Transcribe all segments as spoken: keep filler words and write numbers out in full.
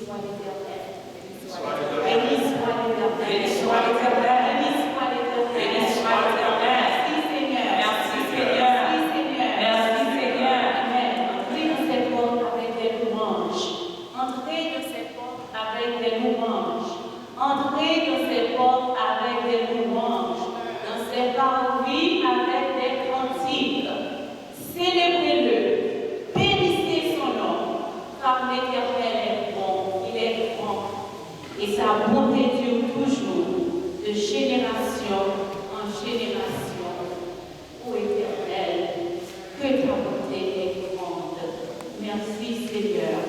Béni soit l'Éternel. Béni soit l'Éternel. Béni soit l'Éternel. Béni soit l'Éternel. Merci Seigneur. Merci Seigneur. Merci Seigneur. Merci Seigneur. Amen. Entrez dans cette porte avec des louanges. Entrez dans cette porte avec des louanges. Entrez dans cette porte avec des louanges. Dans ses parvis avec des cantiques. Célébrez-le, bénissez son nom, car l'Éternel est bon, il est grand, et sa bonté dure toujours, de génération en génération. Ô Éternel, que ta bonté est grande. Merci Seigneur.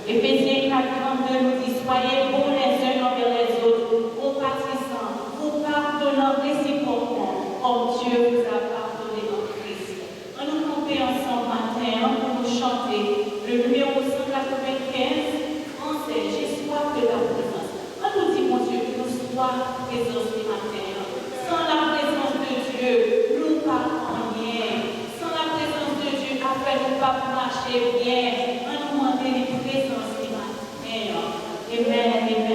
Éphésiens quatre trente-deux nous dit, soyez bons les uns envers les autres, compatissants, vous pardonnant réciproquement, comme Dieu vous a pardonné en Christ. Ann nou kanpe ansanm maten an pou nou chante le numéro cent quatre-vingt-quinze, fransè, J'ai soif de ta présence. Ann nou di Bondye ke nou swaf prezans li maten an. San la prezans de Dye, nou pa anyen. San la prezans de Dye, afè nou p ap mache byen. Ann nou mande li prezans li maten an. Amen, amen.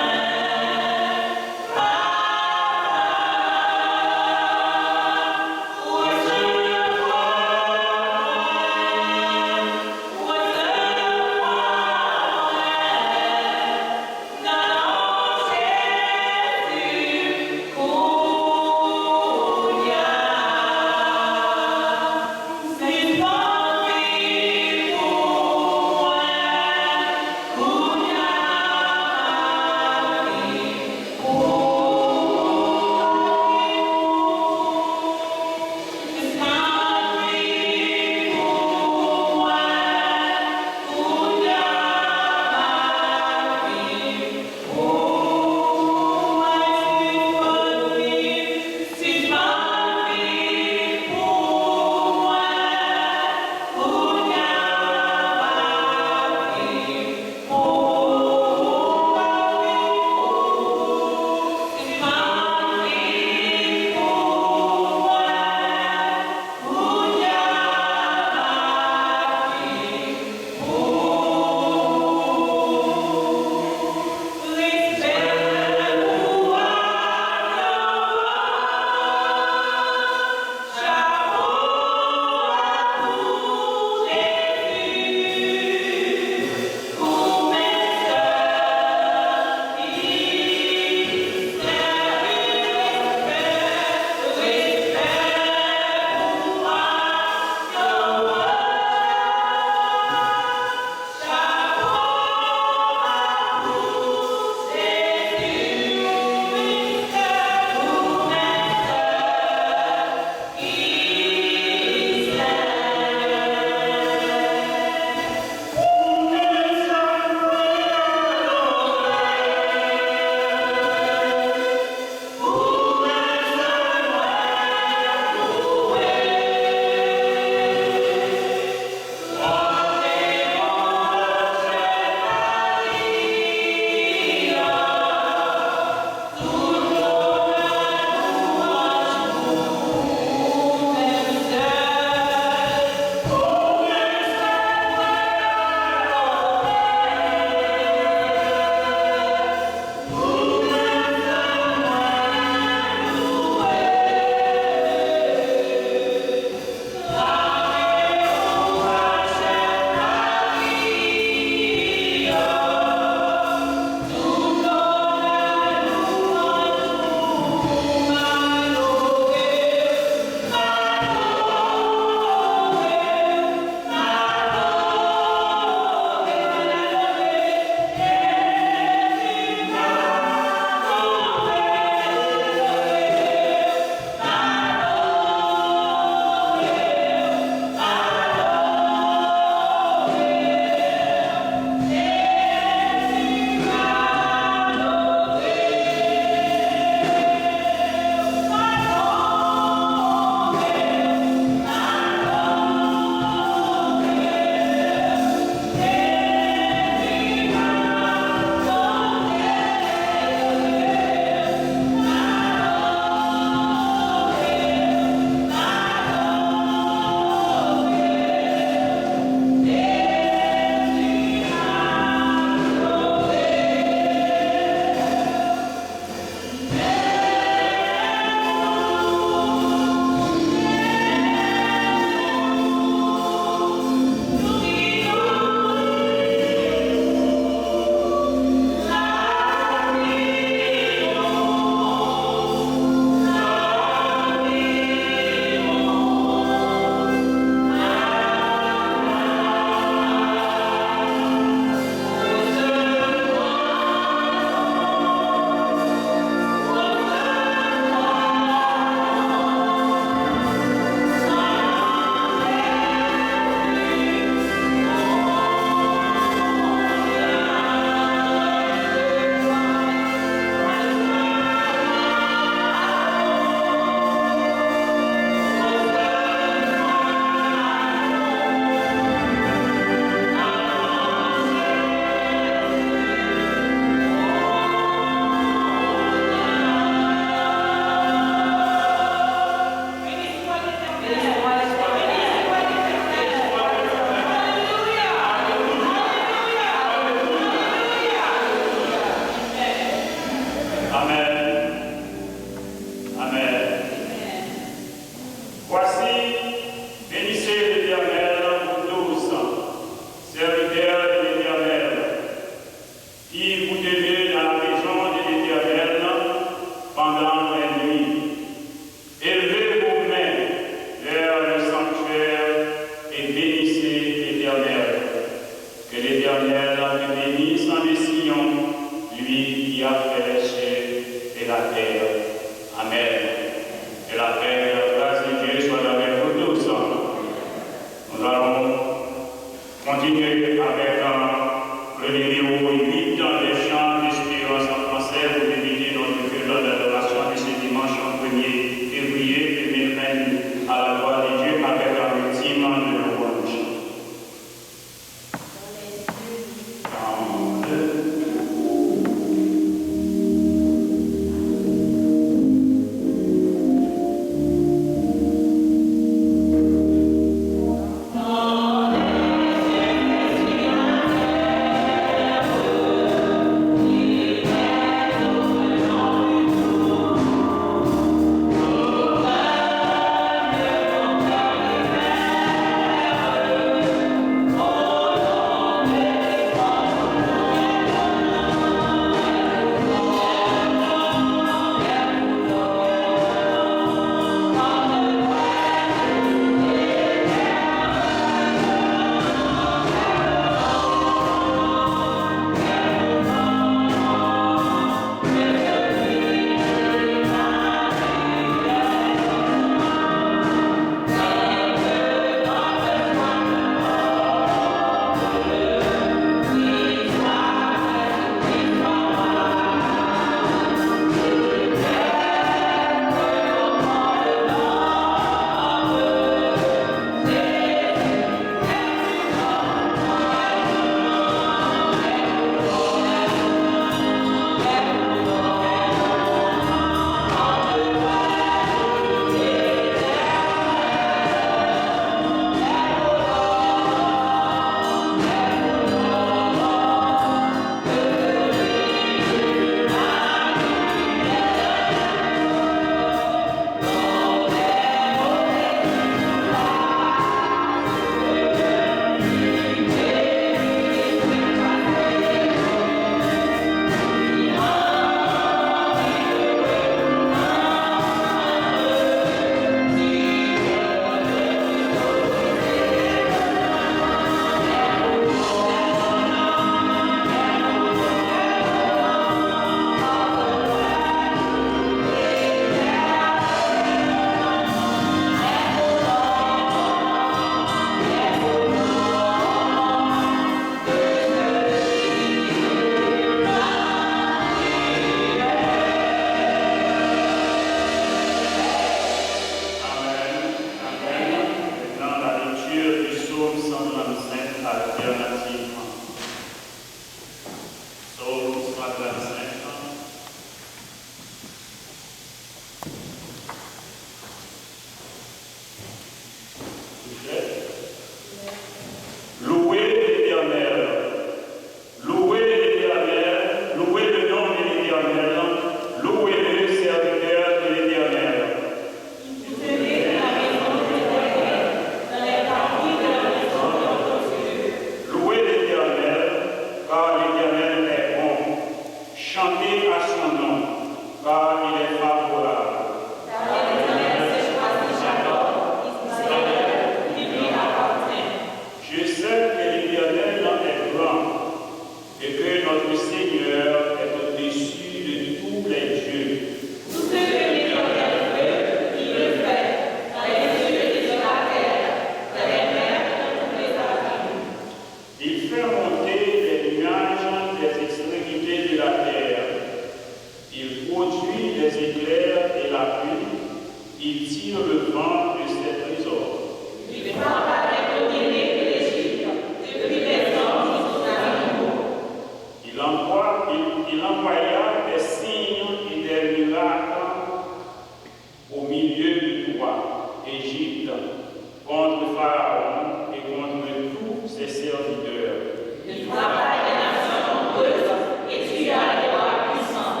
Aaron et contre tous ses serviteurs. Il frappa des nations nombreuses et tua des rois puissants.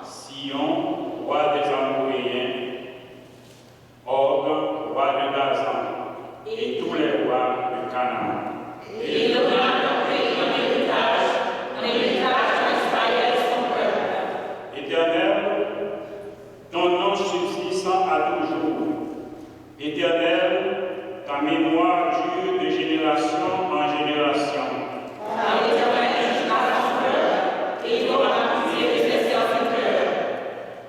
Sihon, roi des Amoréens, Og, roi de Basan, et tous les rois de Canaan. Et il donna leur pays en héritage, en héritage à Israël son peuple. Éternel, ton nom subsiste à toujours. Éternel, ta mémoire dure de génération en génération. Car l'Éternel jugera son peuple, et il aura pitié de ses serviteurs.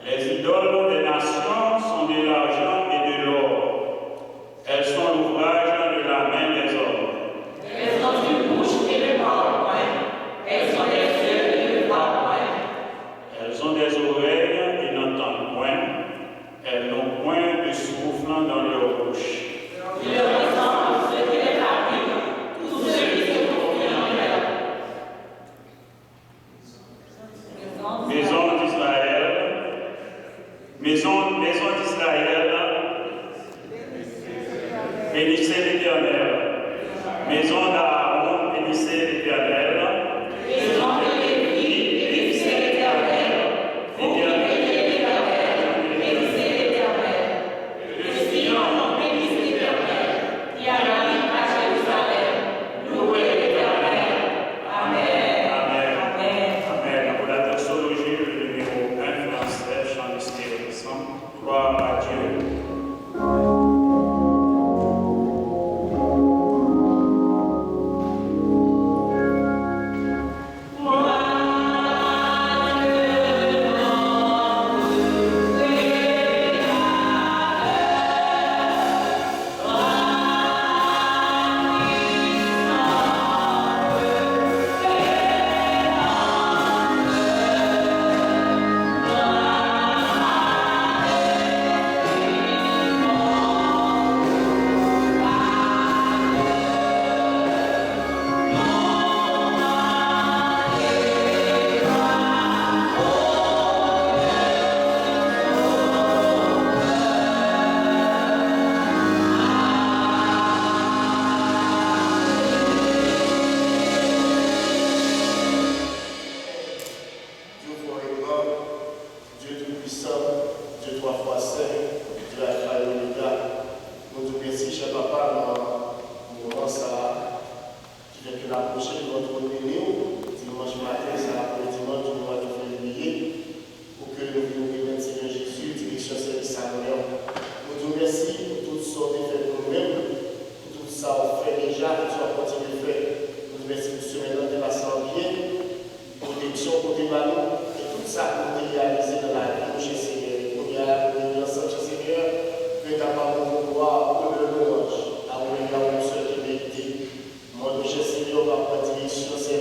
Les idoles des nations sont de l'argent et de l'or. Elles sont l'ouvrage de la main des hommes. Elles ont une bouche et ne parlent point. Elles ont des yeux et ne voient point. Elles ont des oreilles et n'entendent point. Elles n'ont point de souffle dans leur bouche. Il leur ressemble ce qui les fabrique, tous ceux qui se confient en elles. Maison d'Israël, maison, maison d'Israël, bénissez l'Éternel. Maison d'Aaron, bénissez l'Éternel. Maison de Lévi, bénissez l'Éternel. Vous qui craignez l'Éternel, bénissez l'Éternel. Que Sion bénisse l'Éternel, qui habite à Jérusalem. Louez l'Éternel. Amen. Amen. Amen. Amen. Pour la doxologie, le numéro un, français, chant d'espérance. Gloire à Dieu. Dieu fort et grand, Dieu tout-puissant, Dieu trois fois saint, Dieu Alpha et Oméga, nou di w mèsi, chè Papa, nan moman sa a, ki fè ke n apwoche devan twòn beni w, dimanch maten sa a, premye dimanch di mwa de fevriye, pou ke nou vin remèt Senyè Jezi direksyon sèvis sa nou an. Nou di w mèsi pou tout sa w te fè pou nou menm, pou tout sa w fè deja, tout sa w ap kontinye fè. Nou di w mèsi pou semèn nan ki te pase an byen, pwoteksyon kote ba nou, e tout sa ke nou te reyalize nan lavi nou, chè Senyè. E kounye a, nou reyini ansanm, chè Senyè, pou nou kapab ofri glwa, onè, lwanj a ou menm, a ou menm sèl ki merite. Mwen tou, chè Senyè, w ap pran direksyon sèvis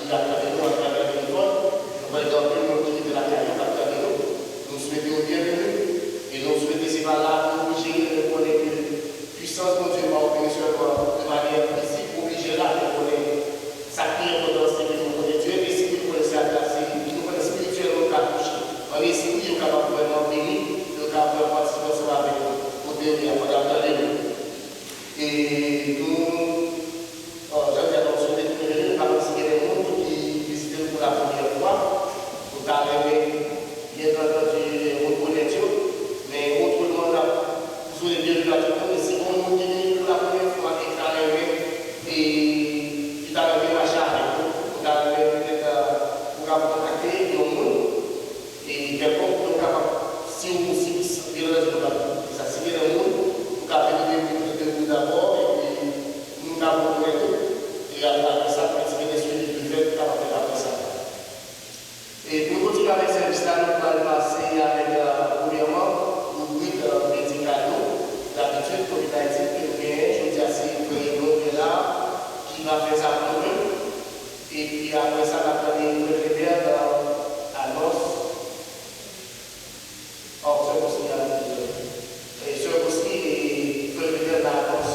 K ap tande nou atravè telefòn. Nou konnen gen anpil moun ki rete lakay yo k ap tande nou. Nou swete yo byenveni. E nou swete se pa la pou nou jere, men konnen ke pisans Bondye pa opere sèlman de manyè fizik, oblije la, men konnen sa k pi enpòtan se ke nou konnen Dye, espri nou konnen se atravè, nou konnen espirityèlman nou ka touche. An espri, yo kapab vrèman beni, yo kapab vrèman patisipe ansanm avèk nou. Kote yo ye a, pandan y ap tande nou. E nou, jan m di a, nou swete tout byenveni, nou pa konn si gen de moun ki vizite nou pou la premyè fwa, nou ta renmen, byen antandi, rekonèt yo, men otreman, n ap swete byenveni a tout moun, e si gen yon moun ki vini pou la premyè fwa e ki ta renmen, e ki ta renmen mache avèk nou, nou ta renmen petèt, ou ka kontakte yon moun, e kèlkonk, nou kapab, si w, si, si, byen antandi, nou kapab, se sa, si gen yon moun, nou ka vini de, de, de, de dabò, epi nou ka ba w tou, e apre sa, si gen de swivi ki fèt, nou kapab fèt apre sa. E pou nou kontinye avèk sèvis la, nou pral pase avèk, premyèman, ribrik, medikal nou. Dabitid, Covid nineteen ke nou genyen, jodi a se Frè Edmond ki la, ki va fè sa pou nou menm. Epi apre sa, n ap tande Frè Clébert nan anons. Oh, Sè Bosni a, dezole. E Sè Bosni e Frè Clébert nan anons,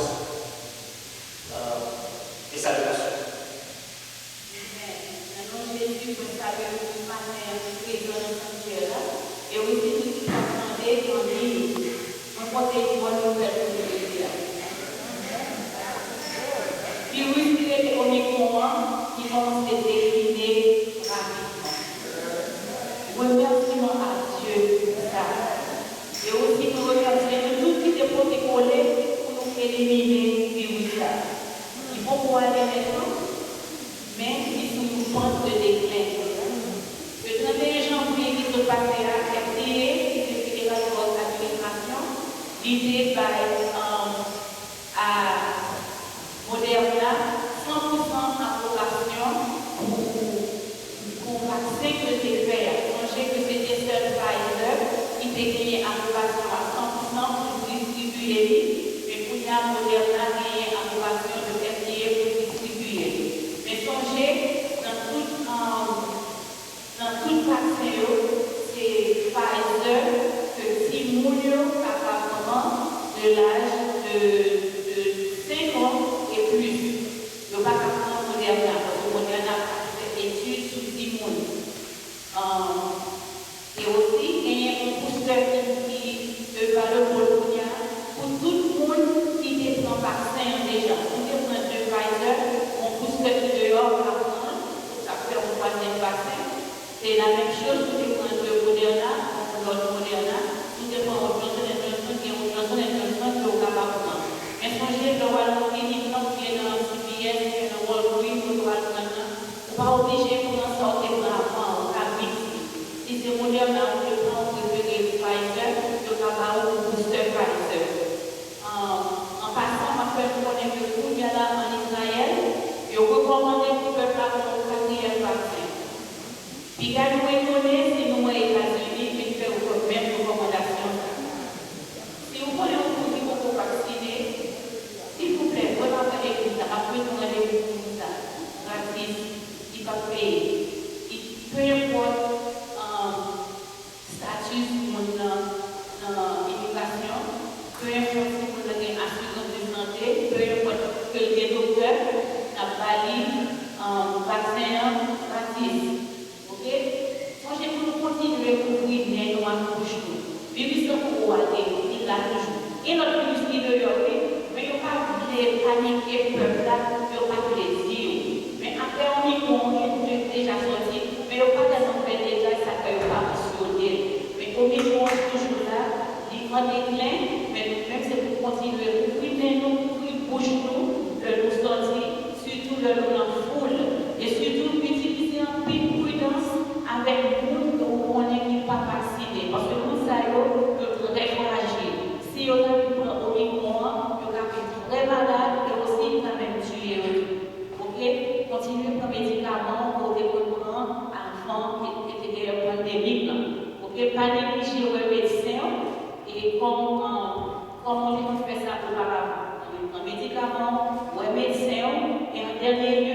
e salitasyon. Amèn. Nan non Jezi, mwen salye nou tout maten an ki prezan nan sanktyè la, e osi nou tout k ap tande an liy. Mwen pote yon bòn nouvèl pou nou jodi a. Viris ki rele Omicron an, ki kòmanse dekline rapidman. Remèsiman a Dye pou sa. E osi nou remèsye nou tout ki te pote kole pou nou elimine viris la, ki poko ale nèt non, men ki sou yon pant de deklen. Le trannteyen janvye ki sot pase a, F D A, ki se Federal Drug Administration, li te bay, um, a Moderna san pou san apwobasyon pou, pou vaksen ke l te fè a. Sonje ke se te sèl Pfizer ki te genyen apwobasyon a san pou san pou distribiye li, men kounye a Moderna genyen apwobasyon de F D A pou distribiye li. Men sonje, nan tout, um, Nan tout vaksen yo, se Pfizer ke timoun yo kapab pran de laj de, de senk an e plis. Yo pa ka pran Moderna, paske Moderna pa fè etid sou timoun. Ahn, e osi, genyen yon booster ki, ki, e, pa le pòl kounye a pou tout moun ki te pran vaksen an deja. Si w te pran de Pfizer, yon booster ki deyò, w ka pran l, pou w ka fè yon twazyèm vaksen. Se la menm choz pou te pran de Moderna, yon lòt Moderna, si w te pran yon Johnson and Johnson, gen yon Johnson and Johnson ke w kapab pran. Men sonje, lè w al nan klinik lan, oubyen nan C V S, oubyen nan Walgreens, kote w al pran nan, ou pa oblije pran sa w te pran avan an, ou ka mikse. Si se Moderna ou te pran, ou prefere Pfizer, yo ka ba ou yon booster Pfizer. An, an pasan, m ap fè nou konnen ke kounye a la, ann Izrayèl, yo rekòmande pou pèp la pran yon katriyèm vaksen. Piga nou etone si nou wè Etazini vin fè menm rekòmandasyon sa a. Si w konnen yon moun ki poko vaksine, silvouplè, voye m al nan legliz la, m ap mete yon randevou pou moun sa a, gratis, li p ap peye. Li, pe enpòt, um, status moun nan nan imigrasyon, pe enpòt si moun nan gen asirans de sante, pe enpòt ke l gen doktè, n ap ba li, um, vaksen an gratis. Oke? Sonje pou nou kontinye kouvri nen nou ak bouch nou. Viris lan poko ale, li la toujou. Gen lòt viris ki deyò, wi, men yo pa vle panike pèp la, yo pa vle di yo. Men afè Omicron an, li deja sòti, men yo pa tèlman fè detay, sa fè yo pa mansyone l. Men Omicron an toujou la, li an deklen, men nou menm se pou kontinye kouvri nen nou, kouvri bouch nou, lè nou sòti, sitou lè nou nan foul. E sitou, itilize anpil pridans avèk moun ke ou konnen ki pa vaksine, paske moun sa yo, yo trè frajil. Si yo ta vin pran Omicron an, yo ka vin trè malad, e osi li ka menm tiye yo tou. Oke? Kontinye pran medikaman w ke w te konn pran avan ke, ke te gen pandemik lan. Oke? Pa neglije wè medsen w, e kòm, um, kòm w te konn fè sa oparavan. Pran medikaman w, wè medsen w, e an dènye lye,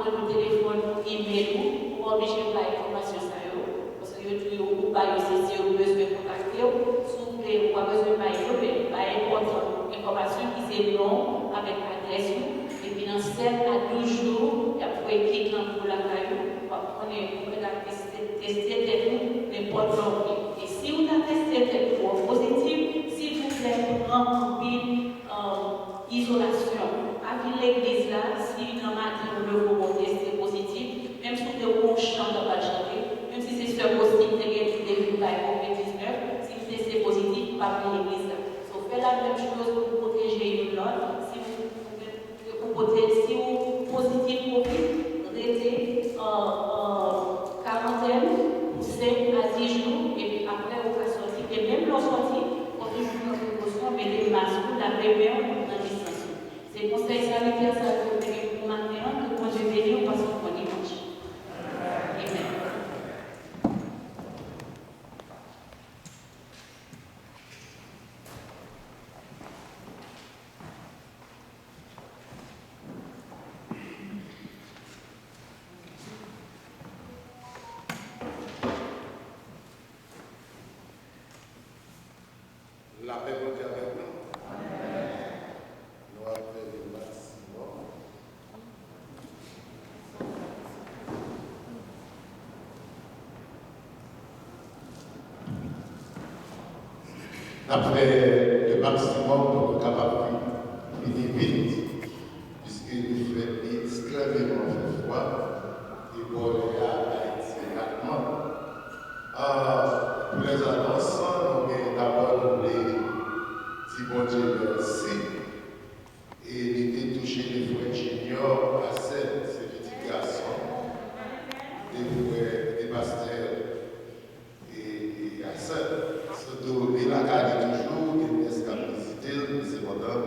Nimewo telefòn ou, email ou, ou pa oblije bay enfòmasyon sa yo, paske yo di w ou ba yo se si yo bezwen kontakte w. Si w vle, ou pa bezwen bay yo, men bay enpòtan enfòmasyon ki se non w avèk adrès ou, epi nan sèt a douz jou, y ap voye kit lan pou lakay ou, w ap konnen ou mèt al teste, teste tèt ou, nenpòt lè w vle. E si w ta teste tèt ou, w pozitif, silvouplè, pran anpil, um, izolasyon. Pa vin legliz la, si nan maten ou leve w teste pozitif, menm si w te wè yon chan k ap al chante, menm si se sè Faustine te gen pou te vin bay kovid diznèf, si l teste pozitif, pa vin legliz la. So, fè la menm choz pou pwoteje youn lòt. Si w, ou gen, ou pote, si w pozitif kovid, rete, euh, euh, karantèn pou senk a dis jou, epi apre ou ka sòti. E menm lè w sòti, fò toujou pran prekosyon, mete mask ou, lave men w nan distans ou. Se konsèy sanitè sa yo te gen pou maten an, ke Bondye beni w, pase yon bon dimanch. Amen. Lapè Bondye avèk nou. Nou ap fè le maksimòm. N ap fè le maksimòm pou nou kapab fini vit, piske li fè ekstrèmeman fè fwa, e bò lè a Ayiti lakman. Ah, pou lèzanons, nou gen dabò nou vle di Bondye mèsi. E li te touche le frè Junior Asset, se pitit gason de frè, de pastè, e, e Asset. Sitou li lakay li toujou, gen nyès k ap vizite l, men sepandan,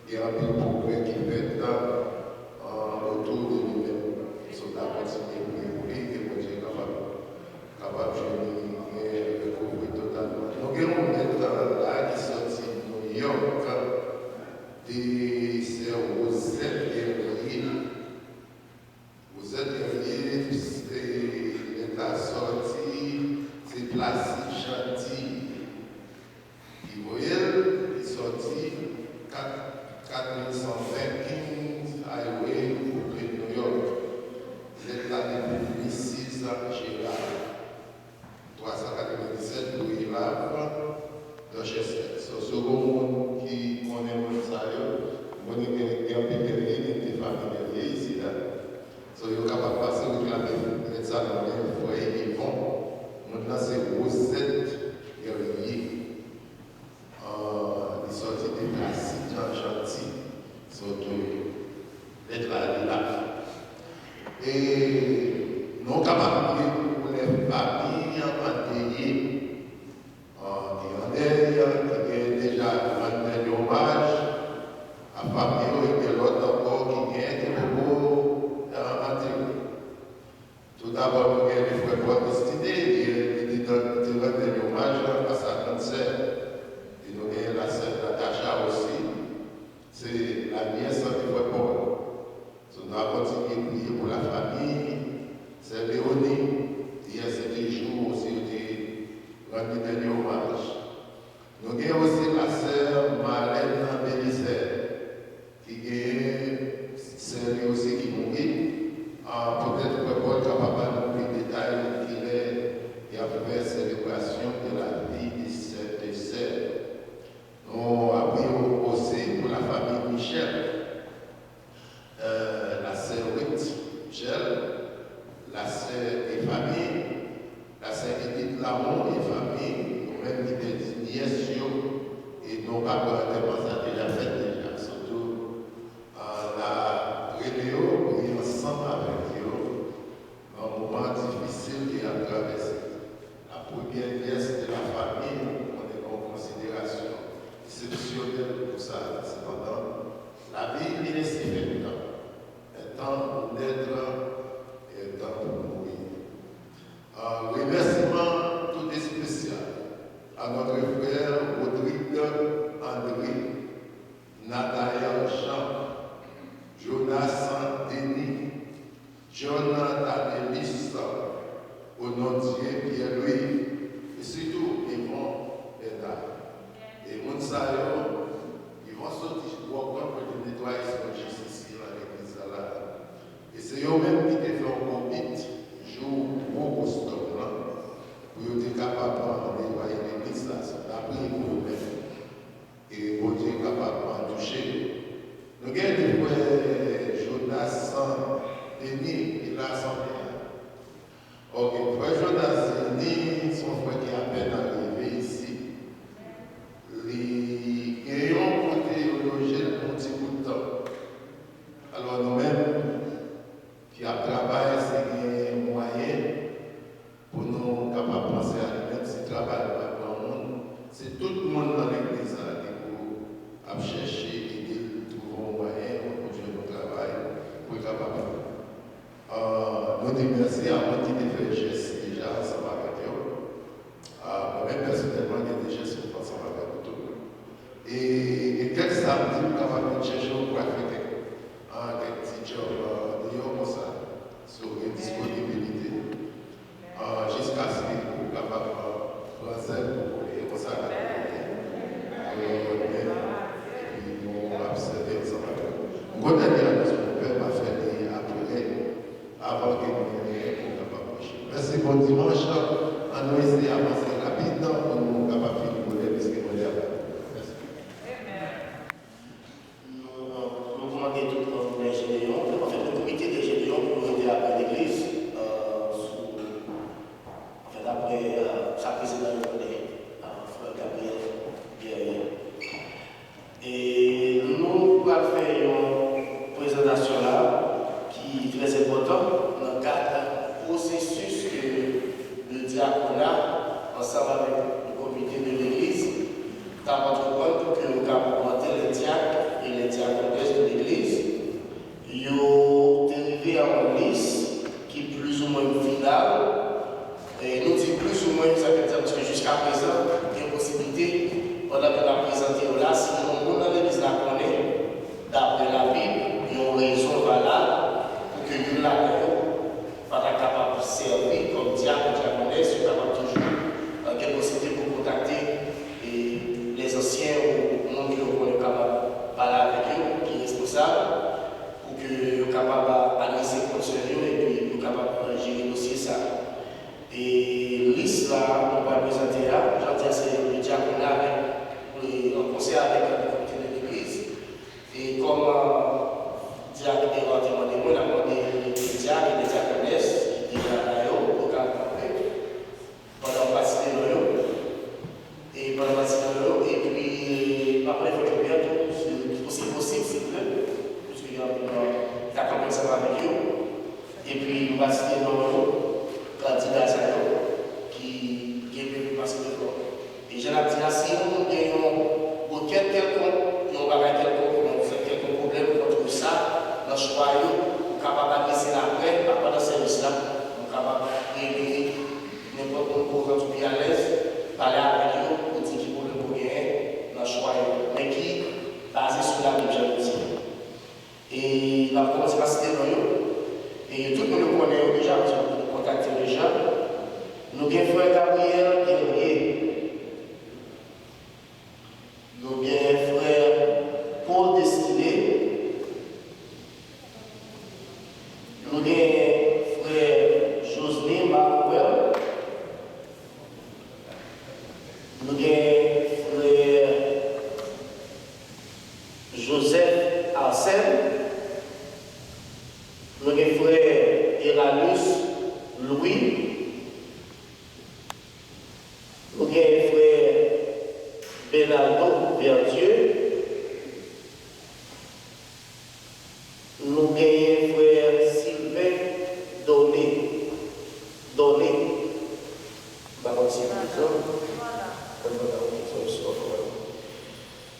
gen anpil pwogrè ki fèt, ah, otou de li menm. So, n a kontinye priye pou li, ke Bondye kapab, kapab jwenn li, eh, rekouvri totalman. Nou gen yon lèt la ki sòti Nouyòk, de sè Rosette Guerrier. Rosette Guerrier, se lèt la sòti, se Placide Chanty ki voye l, li sòti kat, kat mil san ven Kings Highway, Brooklyn, New York. Lèt la depi Missis Gérard. Twa san katrevenndisèt Louis Ave, Dorchester. So, si w gon moun ki konnen moun sa yo, moun ki gen, gen anpil Guerrier, gen de fanmi Guerrier isi la. So, yo kapab pase reklame lèt sa nan men frè Yvon. Moun nan se Rosette Guerrier. Ah, li sòti de Placide Chanty. So, tou, lèt la, li la. E nou kapab priye pou lè fanmi an andeye, ah, ki andeye, ki gen deja rann dènye omaj a fanmi yo, e gen lòt ankò ki gen, ki poko, ah, antere. Toudabò, nou gen le frè Paul Destiné, li, li te, te rann dènye omaj la a sa grann sè. E nou gen la sè Natacha osi, se la nyès de frè Paul. So, nou a kontinye priye pou la fanmi, sè Léonie, yè se te jou osi yo te rann li dènye omaj. Nou gen osi la sè Marlène Bélizaire, ki gen sè li osi ki mouri. Ah, petèt frè Paul kapab ba nou plis detay kilè y ap fè selebrasyon de la vi de sè, de sè. Nou ap priye osi pou la fanmi Michel, euh, la sè Ruth Michel, la sè Ephanée, la sè Edith Lamour e fanmi, nou menm ki pèdi nyès yo, e nou pa kwè antèman sa deja fèt deja. Sitou, ah, n a rele yo, priye ansanm avèk yo nan moman difisil ke y ap travèse. La premyè nyès de la fanmi, nou konnen gen yon konsiderasyon eksepsyonèl pou sa. Sepandan, la vie, il est si fait, un temps pour naître et un temps pour mourir. Ah, remerciement tout spécial à notre frère Rodrigue André, Nathaël Jean, Jonas Denis, John Tanelis, Onondye Pierre Louis, e sitou Yvon Bernard. E moun sa yo, Yvon soti Wòkòt pou te netwaye sèvis isit nan legliz sa la. E se yo menm ki te fè yon konbit jou gwo kostom lan, pou yo te kapab netwaye legliz la, sa ta priye pou yo menm. E Bondye kapab touche yo. Nou gen de frè Jonas Denis ki la sanble a. Ok, frè Jonas Denis, se yon frè ki apèn arive isit. Li gen yon kote yo loje l pou yon ti bout tan. Alò, nou menm ki ap travay, si gen mwayen pou nou kapab panse a li menm, si travay pa granmoun, se tout moun nan legliz la ki pou ap chèche ede l twouve yon mwayen pou l jwenn yon travay pou l kapab fè. Ah, nou di mèsi a moun ki te fè jès deja ansanm avèk yo. Ah, mwen menm pèsonèlman, gen de jès pou fè ansanm avèk nou tou. E, e kèk samdi, m kapab vin chèche w pou al fè kèk, ah, kèk ti djòb, ah, deyò konsa, si w gen disponibilite. Ah, jiskaske ou kapab, ah, pran zèl pou kole. E konsa, epi nou ap sèvi ansanm avèk ou. M kontan gen anons pou fè, m ap fè li apre. Avan ke nou fini, pou nou kapab mache. Mèsi, bon dimanch. Ann nou eseye avanse rapid pou nou kapab fini volè, piske volè a pa. Mèsi. Nou, nou mande tout manm Lè Jedeyon, anfèt, le komite Lè Jedeyon pou nou rete apre legliz, euh, sou, anfèt, apre, euh, sa prezidan yo konnen, euh, frè Gabriel Guerrier. E nou pral fè yon prezantasyon la ki trè enpòtan nan kad pwosesis ke le dyakona, ansanm avèk le komite de legliz, t ap antreprann pou ke yo kapab ogmante lè dyak e lè dyakonès de legliz. Yo te rive a yon lis ki plizoumwen final. E nou di plizoumwen, sa vle di, paske jiskaprezan, gen posiblite, pandan ke n ap prezante yo la, si yon moun nan legliz la konnen, dapre Labib, yon rezon valab pou ke youn ladan yo pa ta kapab sèvi kòm dyak ou dyakonès, yo kapab toujou, euh, gen posiblite pou kontakte, e, lèzansyen ou moun ke yo konnen kapab pale avèk yo, ki responsab, pou ke yo kapab adrese konsèn yo epi yo kapab jere dosye sa. E lis la nou pral prezante a, jan m di a, se le dyakona avèk, e, an konsè avèk le komite de legliz. E kòm, e, dyak Erard te mande mwen, n ap mande dyak e dyakonès ki deja la yo pou yo ka kanpe. Pandan m pa site non yo, e pandan m pa site non yo, epi, e, m ap mande frè Jean-Pierre tou, si, si posib, silvouplè, piske gen anpil moun ki ta kanpe ansanm avèk yo, epi m pa site non yo, kandida sa yo, ki gen pli pase de fwa. E jan n ap di la, si yon moun gen yon rekèt kèlkonk, yon bagay kèlkonk, yon fè kèlkonk pwoblèm kont sa, nan chwa yo, ou kapab adrese l apre, pa pandan sèvis la, ou kapab rele nenpòt moun ke w santi w pi alèz, pale avèk yo pou di ki pwoblèm ou genyen nan chwa yo, men ki baze sou Labib, jan nou di. E n ap kòmanse pa site non yo. E tout moun yo konnen yo deja, paske nou kontakte yo deja. Nou gen frè Gabriel Guerrier. Nou gen frè Paul Destiné. Nou gen frè Josny Manuel. Nou gen frè Joseph Arsène. Nou gen frè Eralus Louis. Nou gen frè Benaldo Verdieu. Nou genyen frè Sylvain Doné. Doné. M pa konn si se prizon.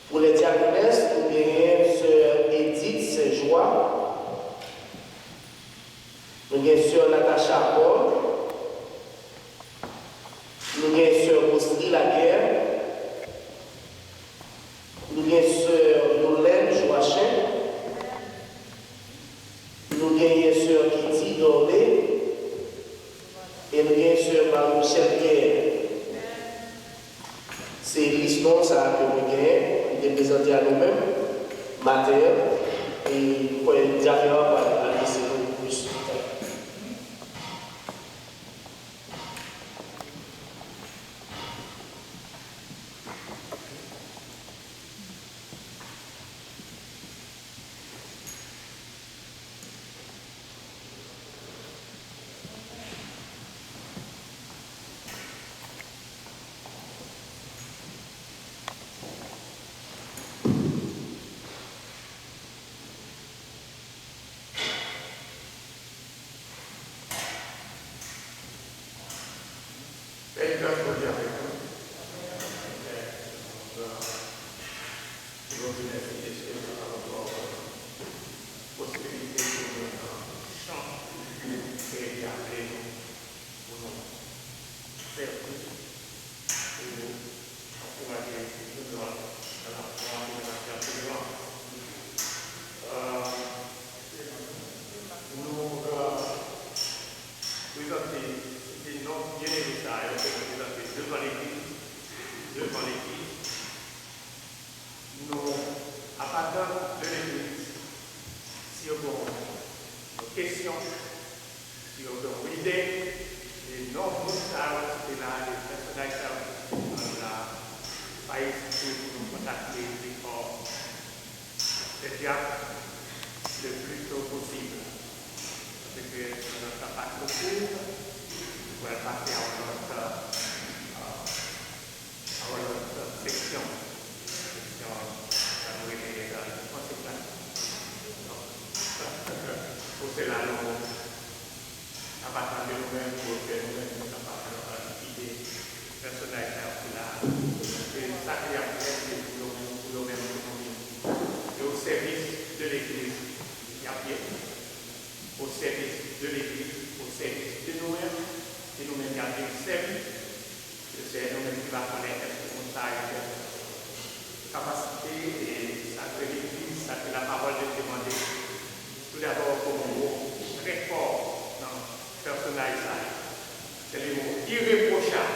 Pou lè dyakonès, nou genyen sè Edith Saint-Joie. Nou gen sè Natacha Paul. Nou gen sè Rosely Laguerre. Nou gen sè Yolène Joachim. Nou genyen sè Kitty Doré. kesyon, si yo gen yon ide, e non moun sa yo ki te la, de pèsonaj sa yo ki te la, pa ezite pou nou kontakte dekò Fè djab le pli to posib. Paske nan tan pa twò kout, nou pral pase a yon lòt, a yon lòt seksyon. Seksyon sa nou rele, a, konsèy la. Donk, pou sela, nou a pa tande nou menm, pou fè nou menm, nou kapab, a, kite pèsonaj sa yo ki la. E sa ke y ap fè, se pou yo menm, pou yo menm, pou nou menm. E o sèvis de legliz, y ap ye. O sèvis de legliz, o sèvis de nou menm, e nou menm y ap vin sèvi. Ke Senyè, nou menm ki va konnen èske moun sa yo gen kapasite, e sa ke legliz, sa ke lapawòl de Dye mande. Toudabò, pou yon mo trè fò nan pèsonaj sa yo, se le mo irepwochab.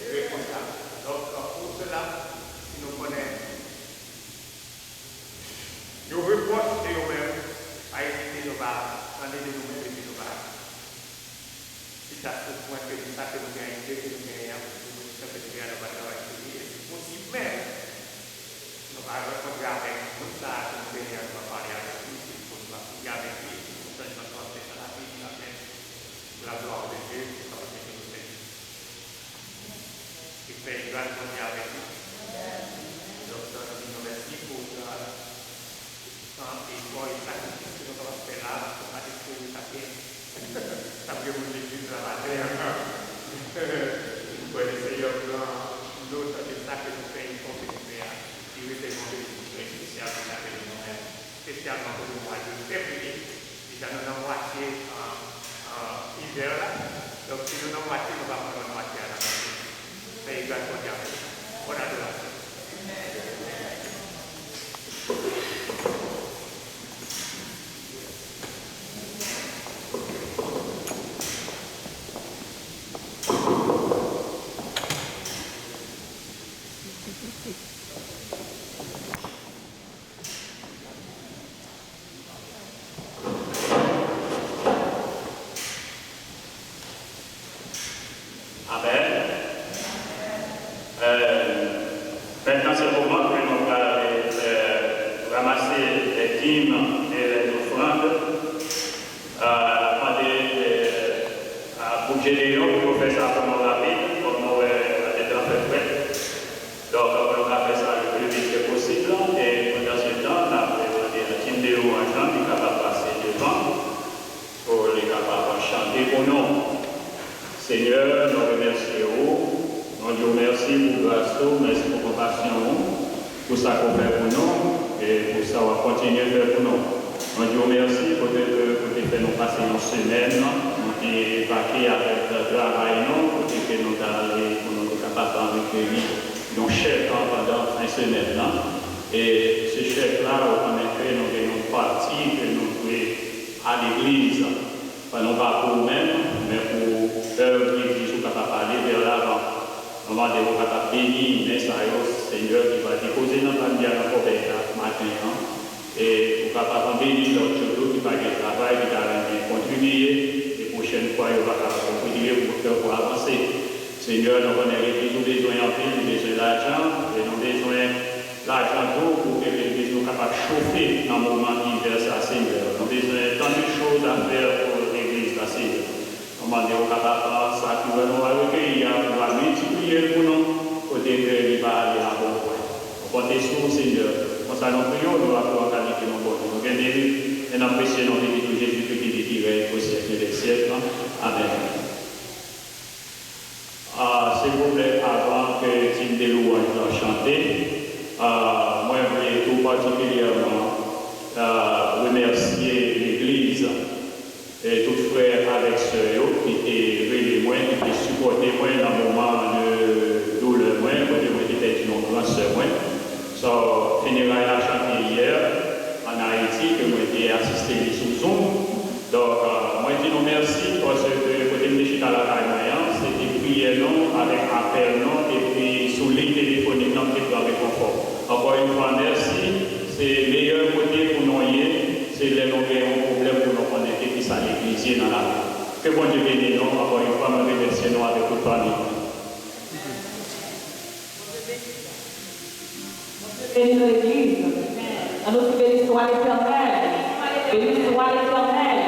Irepwochab. Donk, pou sela, si nou konnen yon repwòch de yo menm, pa ezite, nou va tande de nou menm epi nou va chita sou pwen ke nou, sa ke nou gen, ide ke nou genyen an, pou nou di sa ke nou genyen an, nou va travay sou li, e si posib menm, nou va rankontre avèk moun sa a ke nou genyen an, nou va pale avèk li, pou nou va priye avèk li, pou chanjman k ap fèt nan lavi li, amen. Pou laglwa de Dye, pou kapab mete nou sèvis. E fè egzaltasyon avèk nou. Donk, sa, nou di nou mèsi pou tan, efò e sakrifis ke nou kapab fè la, pou pa te espere sa ke, sa ke moun legliz la maten an. Mwen kwè le Senyè pran not de sa ke nou fè, efò ke nou fè a. Li rete yon benediksyon espesyal pou lavi nou menm, espesyalman pou le mwa de fevriye. Deja nou nan mwatye, a, a, ivè la. Donk, si nou nan mwatye, nou va pran lòt mwatye a nan mwatye. Fè egal Bondye avèk nou. Bòn adorasyon. Amen. Euh, maintenant, c'est le moment que nous allons, euh, ramasser les dîmes et les offrandes. Euh, n ap mande, euh, a gwoup Jedeyon pou yo fè sa pou nou rapid, kòm nou wè, euh, lè tan fè frèt. Donk, pou nou ka fè sa le pli vit ke posib, e pandan se tan, n ap mande tim de lwanj lan ki kapab pase devan, pou li kapab chante pou nou. Senyè, nou remèsye ou. Nou di w mèsi pou gras ou, mèsi pou konpasyon ou, pou sa ke w fè pou nou, e pou sa w ap kontinye fè pou nou. Nou di w mèsi kote ke ou te fè nou pase yon semèn, nou te vake avèk travay nou, kote ke nou t ale pou nou te kapab rekeyi yon chèk pandan fen semèn nan. E se chèk la, ou konnen ke nou gen yon pati ke nou dwe a legliz. Pa nou pa pou ou menm, men pou èv legliz ou kapab ale vè lavan. Nou mande ou kapab beni men sa yo, Senyè, ki va depoze nan panye a nan kòbèy la maten an. E ou kapab beni lòt yo tou ki pa gen travay, ki ta renmen kontribye, e pwochèn fwa yo va kapab kontribye pou fè ou avanse. Senyè, nou konnen legliz ou bezwen anpil, li bezwen lajan, e nou bezwen lajan tou pou ke legliz nou kapab chofe nan moman ivè sa, Senyè. Nou bezwen tant de choses à faire pour legliz la, Senyè. Nou mande ou kapab pran sa ki nou a rekeyi a, pou w a miltipliye l pou nou, kote ke li va ale a bon pwen. Nou konte sou ou, Senyè. Konsa nou priye w, nou adore w an kalite nou Bondye. Nou kenbe li, e n apresye non beni tou Jezikri ki viv, ki rèy pou syèk de syèk. Amèn. Ah, silvouplè, avan ke tim de lwanj lan chante, ah, mwen vle tou patikilyèman, ah, remèsye legliz e tout frè avèk sè yo ki te rele mwen, ki te sipòte mwen nan moman de doulè mwen, kote mwen te pèdi yon gran sè mwen. So, fineray la chante yè ann Ayiti, ke mwen te asiste li sou Zoom. Donk, euh, mwen di nou mèsi paske kote m te chita lakay mwen an, se te priyè nou, avèk apèl nou, epi sou liy telefonik lan m te pran rekonfò. Ankò yon fwa, mèsi. Se meyè kote pou nou ye, se lè nou gen Nan la. Ke Bondye beni nou, ankò yon fwa, mwen remèsye nou avèk tout fanmi. Beni nou, legliz. An nou di, beni swa Letènèl. Beni swa Letènèl.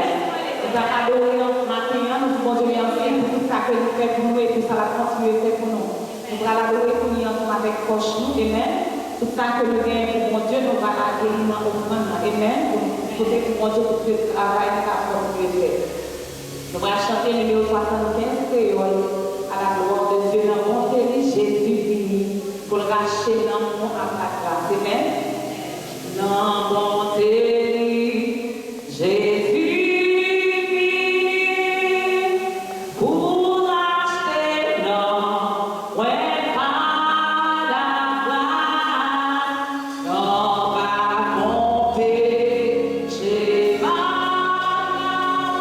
Nou t ap adore an maten an, nou di Bondye mèsi pou tout sa ke li fè pou nou e pou sa l ap kontinye fè pou nou. Nou pral adore kounye a ansanm avèk kòch nou, amen. Tout sa ke nou genyen pou Bondye, nou pral lage li nan ofrann nan, amen. Pou nou pote pou Bondye pou tout travay li ap kontinye fè. Nou pral chante nimewo swasannkenz kreyòl, à la gloire de Dieu, nan bonte li, Jezi vini pou l rachte nanm nou ak lagras. Amen. Nan bonte li, Jezi vini pou l rachte nanm mwen pa lagras. Nan pa konte, Jezi pa lagras.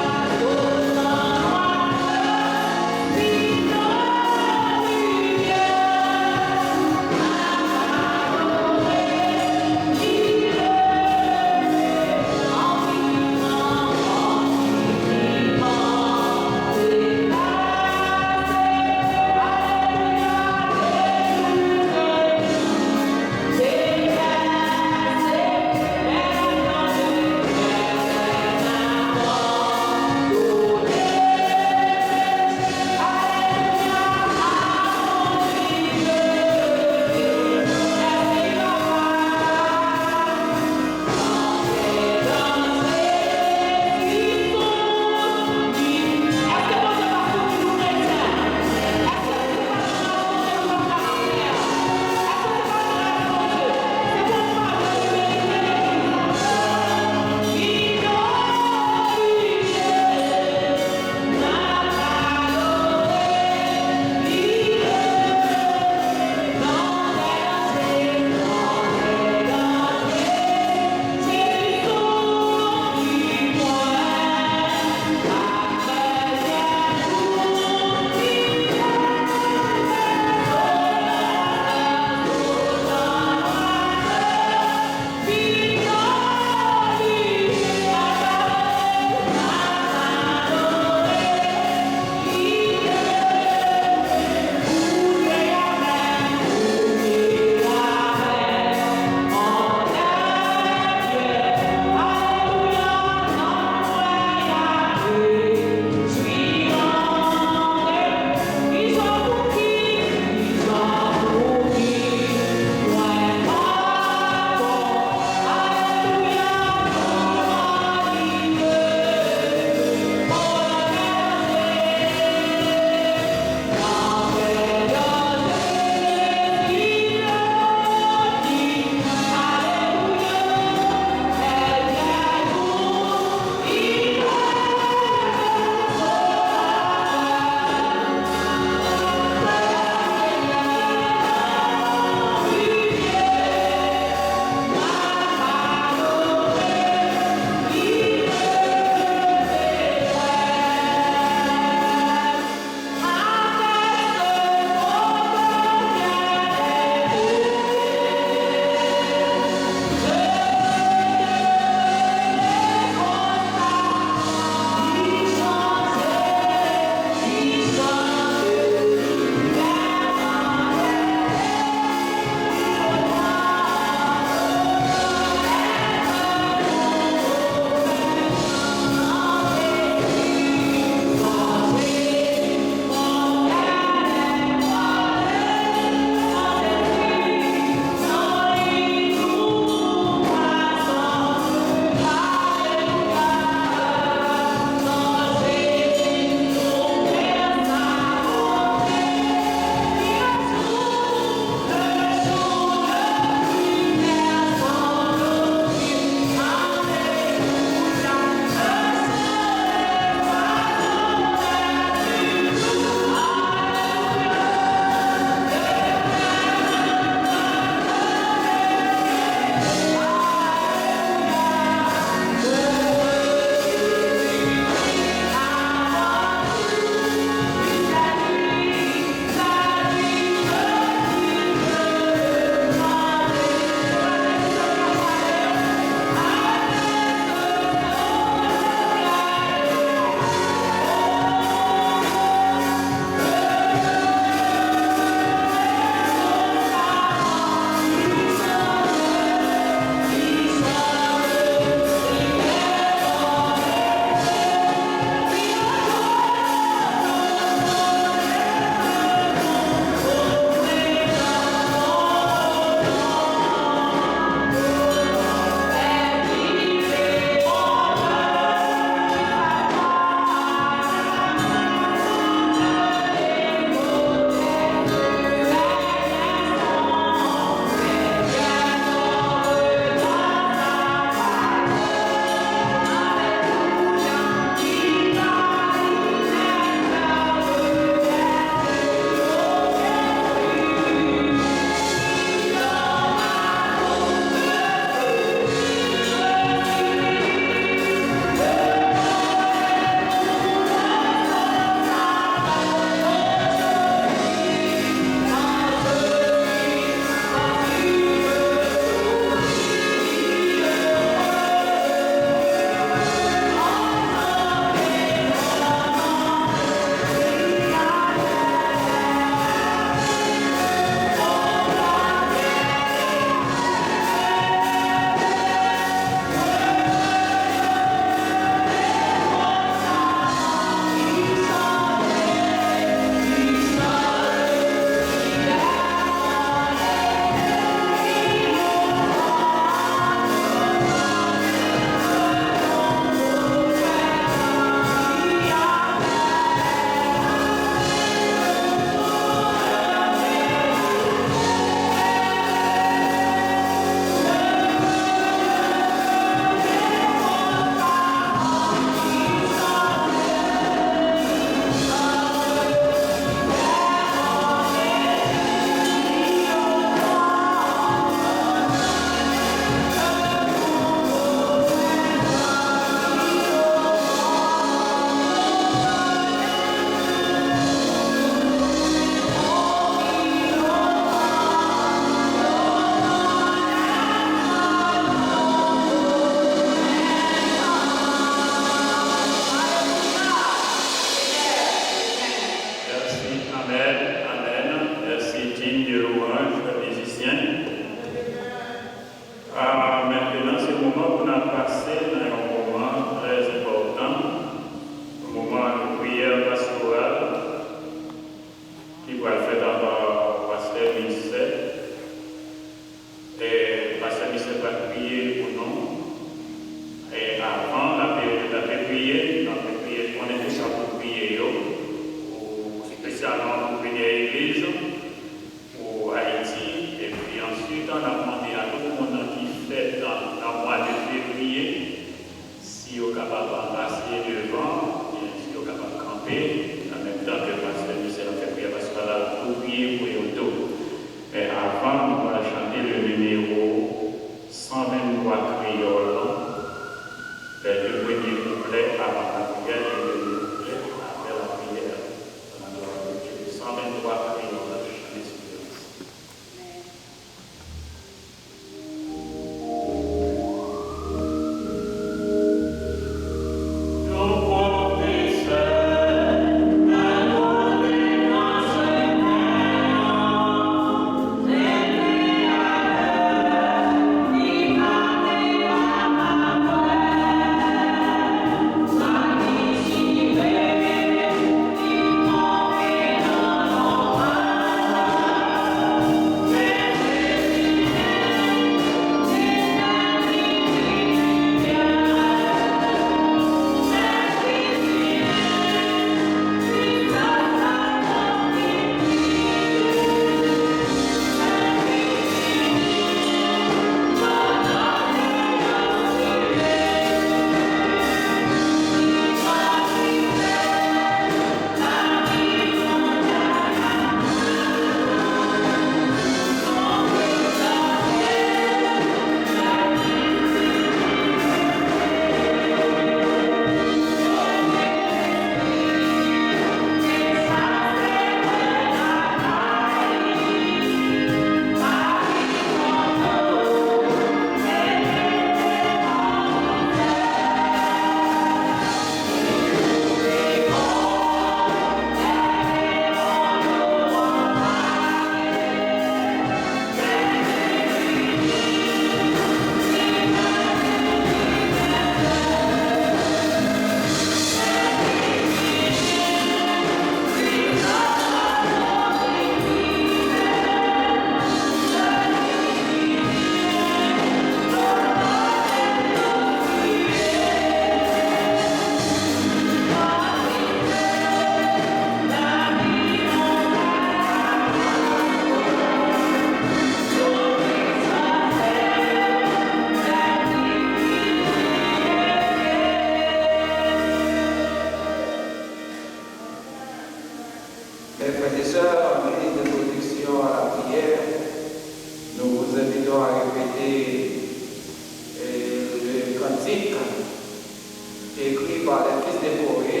par les fils des Coré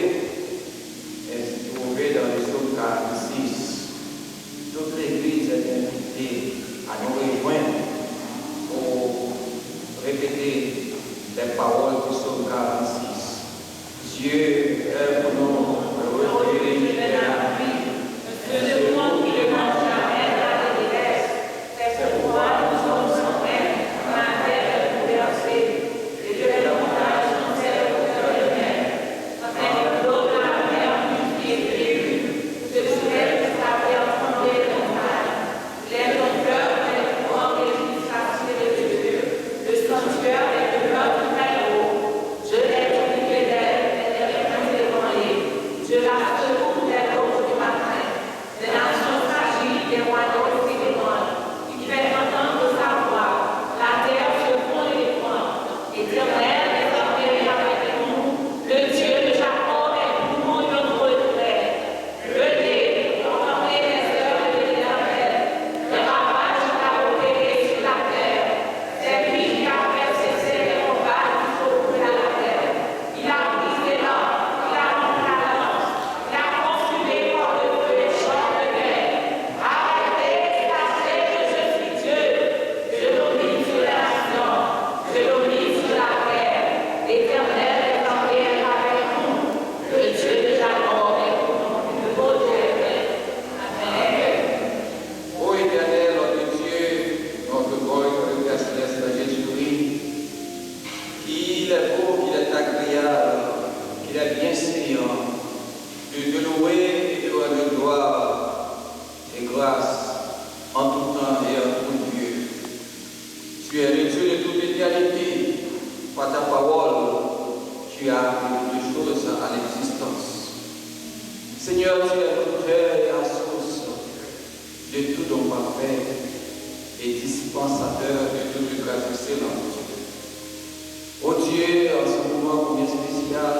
est trouvé dans le psaume quarante-six. Toute l'Église est invitée à nous rejoindre pour répéter les paroles du psaume quarante-six. Dieu est pour nous le refuge et l'appui, un secours qui ne manque jamais à la détresse. Ses pouvoirs nous sont sans crainte, ma terre est bouleversée, et de tes montages chancelle le cœur de mer. Quand un oiseau de la mer mugit et frémit, se soulève jusqu'à faire trembler les montagnes. Il est ton cœur, mais ton corps réjouit s'assurer de Dieu. Le sanctuaire est demeure du Très-Haut. Dieu est ton bouclier, l'Éternel est ton bouclier. Dieu la secoue dès l'aube du matin. Des nations s'agitent, des royaumes s'ébranlent. Il fait entendre sa voix, la terre se fond et tremble. L'Éternel des armées est avec nous. Le Dieu de Jacob est pour nous notre refuge. Venez, contemplez les œuvres de l'Éternel, les ravages qu'il a opérés sur la terre. C'est lui qui a fait cesser les combats jusqu'au bout de la terre. Il a brisé l'arc, il a rompu la lance, il a consumé par le feu les chars de guerre. Arrêtez, sachez que je suis Dieu. Je domine sur les nations, je domine sur la terre. L'Éternel des armées est avec nous. Le Dieu de Jacob est pour nous une haute refuge. Amen. Ô Éternel, notre Dieu, notre Bonheur et Père Céleste, Jésus-Christ, qu'il est beau, qu'il est agréable, qu'il est bienséant de te louer et de rendre gloire et grâce en tout temps et en tout lieu. Tu es le Dieu de toute éternité. Par ta parole, tu as appelé toutes choses à l'existence. Seigneur, tu es l'auteur et la source de tout don parfait et dispensateur de toute grâce excellente. Ô Dieu, en ce moment combien spécial,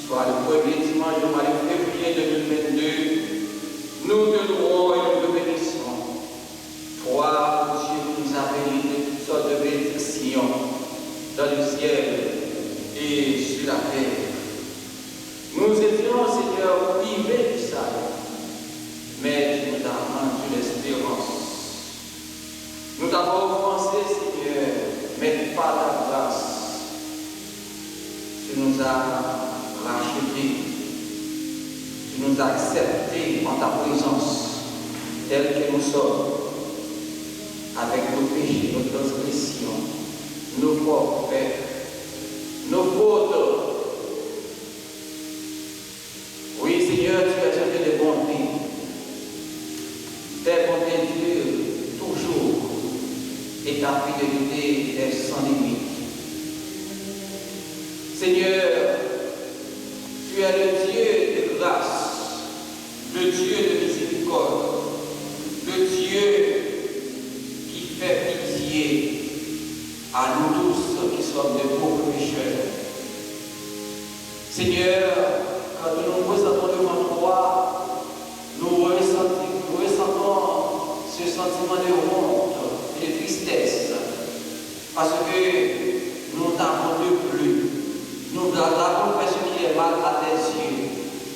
soit le premier dimanche du mois de février deux mille vingt-deux, nous te louons et nous te bénissons. Toi, ô Dieu, qui nous as bénis de toutes sortes de bénédictions dans le ciel et sur la terre. Nous étions, Seigneur, privés du salut, mais tu nous as rendu l'espérance. Nous t'avons offensé, Seigneur, mais par ta grâce, tu nous as rachetés, tu nous as acceptés en ta présence, tels que nous sommes, avec nos péchés, nos transgressions, nos forfaits, nos fautes. Oui, Seigneur, tu es un Dieu de bonté. Tes bontés durent toujours et ta fidélité est sans limite. Seigneur, tu es le Dieu de grâce, le Dieu de miséricorde, le Dieu qui fait pitié à nous tous qui sommes de pauvres pécheurs. Seigneur, quand nous nous présentons devant toi, nous ressentons, nous ressentons ce sentiment de honte et de tristesse, parce que nous t'avons déplu, nous avons fait ce qui est mal à tes yeux,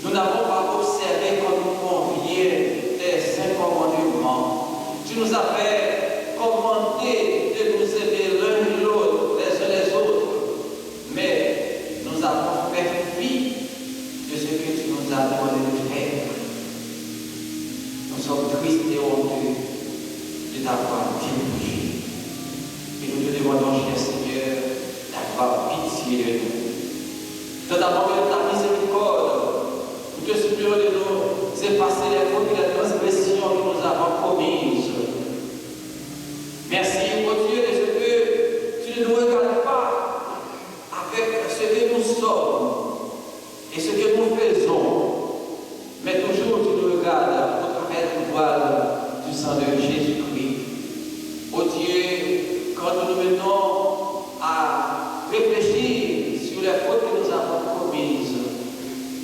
nous n'avons pas observé comme il convient tes saints commandements. Tu nous avais commandé de nous aimer l'un et l'autre, les uns les autres. Mais nous avons fait fi de ce que tu nous as demandé de faire. Nous sommes tristes et honteux de t'avoir dépouillé. Et nous te demandons, cher Seigneur, d'avoir pitié de nous. Dans ta bonté, dans ta miséricorde, nous te supplions de nous effacer les fautes et les transgressions que nous avons commises. Merci, ô Dieu, de ce que tu ne nous regardes pas avec ce que nous sommes et ce que nous faisons, mais toujours tu nous regardes au travers du voile du sang de Jésus-Christ. Ô Dieu, quand nous nous mettons à réfléchir sur les fautes que nous avons commises,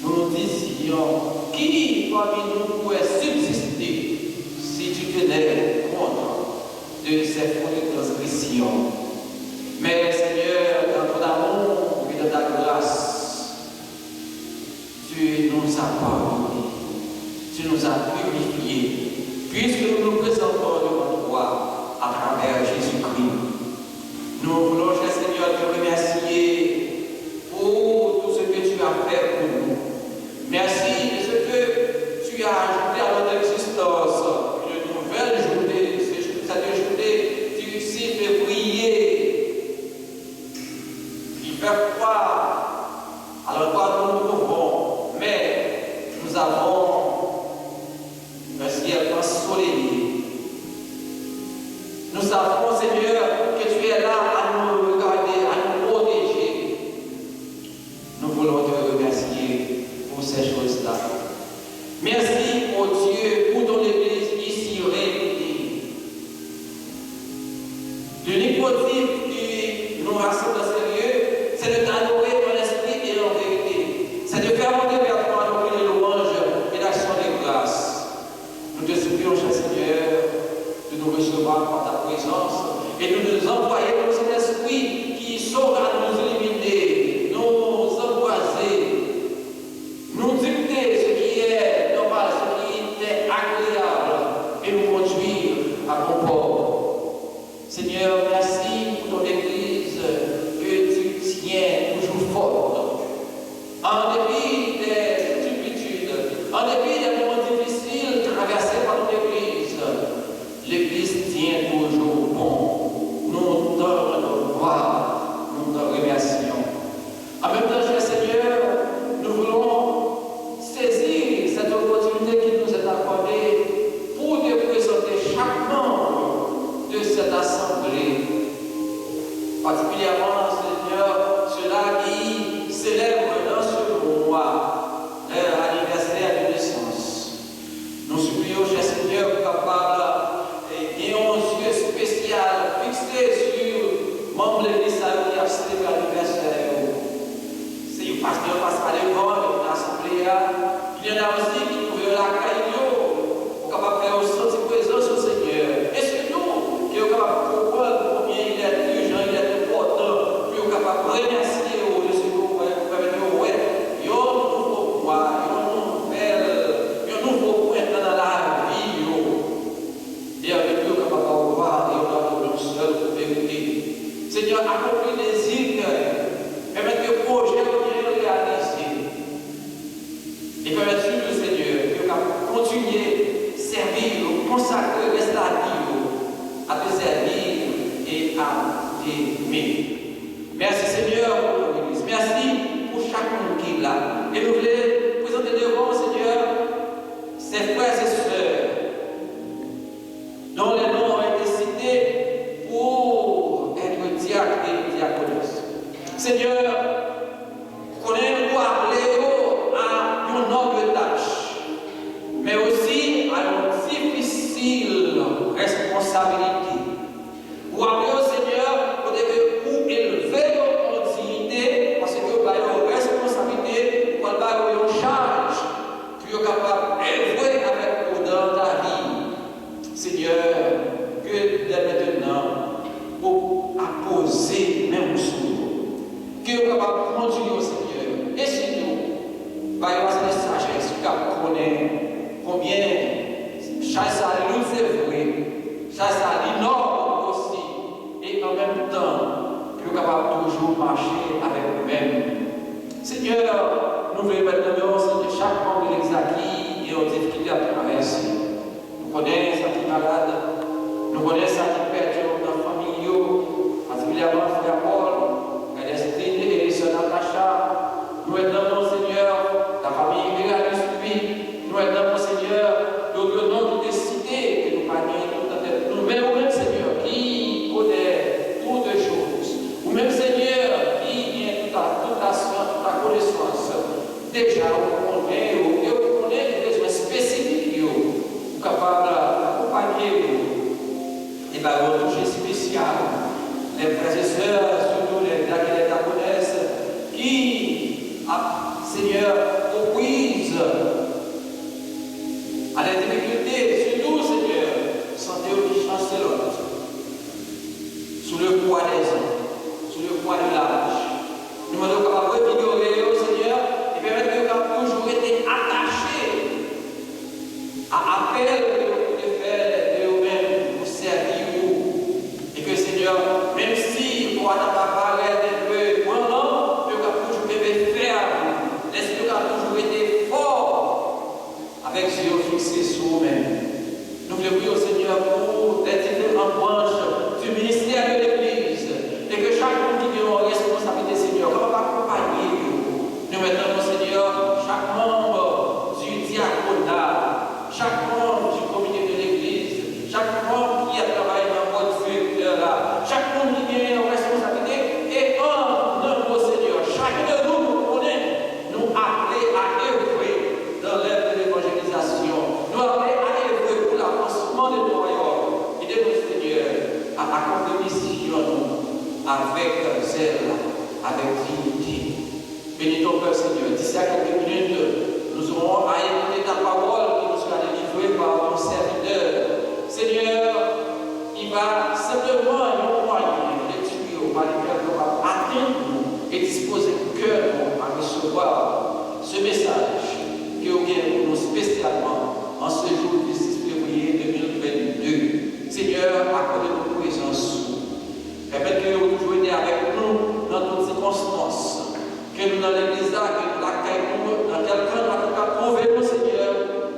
nous nous disions, qui parmi nous pourrait subsister si tu tenais compte de ces fautes et transgressions. Mais Seigneur, dans ton amour et dans ta grâce, a pardonné, tu nous as purifiés, puisque nous nous présentons devant toi à travers Jésus-Christ. Nous voulons, cher Seigneur, te remercier pour tout ce que tu as fait pour nous. Merci de ce que tu as ajouté à notre existence une nouvelle journée, cette journée du six février, qui fait froid à l'endroit où nous nous trouvons, mais nous avons un ciel ensoleillé. Nous savons, Seigneur, que tu es là à nous regarder, à nous protéger. Nous voulons te remercier pour ces choses-là. Merci, ô Dieu, pour ton Église ici réunie. L'unique motif qui nous rassemble dans ce lieu, c'est de t'adorer en esprit et en vérité. C'est de faire monter vers toi nos cris de louange et d'action de grâce. Nous te supplions, cher Seigneur, de nous recevoir par ta présence et de nous envoyer ton Saint-Esprit qui saura nous illuminer, nous embraser, nous dicter ce qui est normal, ce qui est agréable et nous conduire à bon port. Seigneur, merci pour ton Église que tu tiens toujours forte. En dépit des turpitudes, en dépit des moments difficiles traversés par ton Église, l'Église tient toujours bon. Nous te rendons gloire, nous te remercions. En même temps, cher Seigneur, nous voulons saisir cette opportunité qui nous est accordée pour te présenter chaque membre de cette assemblée. Particulièrement, Seigneur, ceux-là qui célèbrent dans ce mois leur anniversaire de naissance. Nou sipliye w, chè Senyè, pou w kapab, eh, gen yon zye espesyal fikse sou manm legliz sa yo ki ap selebre anivèsè yo. Se yon pastè, pase pa devan, yo nan asanble a. Gen lòt osi ki twouve yo lakay yo. Ou kapab fè yo santi prezans ou, Senyè. E sitou, ke yo kapab konprann konbyen il est urgent, il est important pou yo kapab remèsye ou de ce que ou pèmèt yo wè yon nouvo mwa, yon nouvèl, yon nouvo prentan nan lavi yo. E anvi pou yo kapab ba ou glwa e yo adore w sèl pou verite. Senyè, akonpli dezi kè yo. Pèmèt ke pwojè yo genyen reyalize. E pèmèt sitou, Senyè, ke yo ka kontinye sèvi w, konsakre rès lavi yo a te sèvi w e a te eme w. Mèsi, Senyè, pou ton legliz. Mèsi pou chak moun ki la. E nou vle prezante devan w, Senyè, ces frères et sœurs dont les noms ont été cités pour être diacres et diaconesses. Senyè, konnen ou aple yo a yon nòb tach, men osi a yon difisil responsabilite. Ou aple yo, Senyè, kote ke ou elve yo an diyite, paske ou ba yo responsabilite, ou pral ba yo yon chaj pou yo kapab evre avèk ou dans ta vie. Senyè, ke dè mentnan, ou apoze men w sou yo. Ke yo kapab kondui yo, Senyè. E sitou, ba yo ase de sajès pou yo konnen konbyen chaj sa a li loud, se vre, chaj sa a li nòb osi, e an menm tan, pou yo kapab toujou mache avèk ou menm. Senyè, nou vle remèt nan men w, Senyè, chak manm de legliz la ki gen yon difikilte ap travèse. Nou konnen sa ki malad, nou konnen sa ki pèdi yon nan fanmi yo, patikilyèman frè Paul, frè Destine e sè Natacha. Nou mete nan men w, Senyè, la famille Eralus Louis. Nou mete nan men w, Senyè, dòt non ki te site, ke nou pa genyen tout nan tèt nou. Men ou menm, Senyè, ki connaît toutes choses. Ou menm, Senyè, ki gen tout la, tout la syans, tout la konesans. Deja, ou konnen yo, e ou konnen bezwen espesifik yo. Ou kapab akonpanye yo e ba yo yon touche espesyal. Les frères et sœurs, surtout les diacones et diaconesses, ki ap, Senyè, aux prises à des difficultés, surtout, Senyè, sante yo ki chanselòt, sous le poids des ans, sous le poids de l'âge. Nou mande w kapab revigore yo, Senyè, e pèmèt ke yo kapab Bénis ton peuple, Seigneur. D'ici à quelques minutes, nous aurons à écouter ta parole qui nous sera délivrée par ton serviteur. Seigneur, il va simplement nous moyen de tuer par lesquels nous va atteindre nous et disposer cœur nous à recevoir ce message que vous avez pour nous spécialement en ce jour dix-six février deux mille vingt-deux. Seigneur, accorde-nous présence. Pèmèt ke ou toujou rete avèk nou nan tout sikonstans. Ke nou nan legliz la, ke nou lakay nou, nan kèlke kwen nou ka twouve nou, Senyè,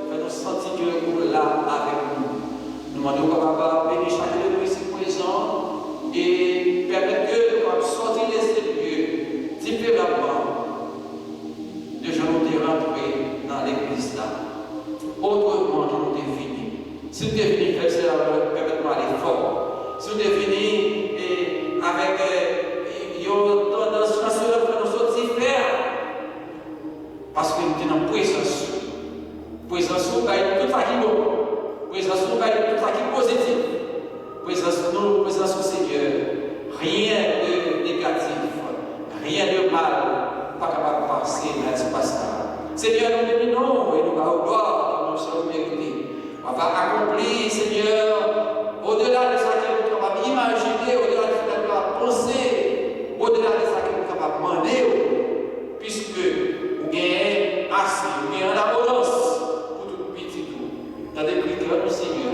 fè nou santi ke ou la avèk nou. Nou mande w kapab beni chak de nou isi prezan e pèmèt ke nou kapab sòti de se lye diferaman de jan nou te rantre nan legliz la. Otreman ke nou te vini. Si nou te vini fèb, se la pèmèt nou ale fò. Si nou te vini e, avèk e, yon tandans chanselan, fè nou soti fè a. Paske nou te nan prezans ou. Prezans ou bay nou tout sa ki bon. Prezans ou bay nou tout sa ki pozitif. Prezans nou, prezans ou, Senyè, rien de négatif, rien de mal pa kapab pase nan espas la. Senyè, nou beni non w e nou ba w glwa kòm sa ou merite. W ap akonpli, Senyè, odela de sa ke nou kapab imajine, odela de sa ke nou kapab panse, odela de sa ke nou kapab mande w, piske ou genyen ase, ou genyen an abondans pou tout pitit ou. Tande kri kè nou, Senyè,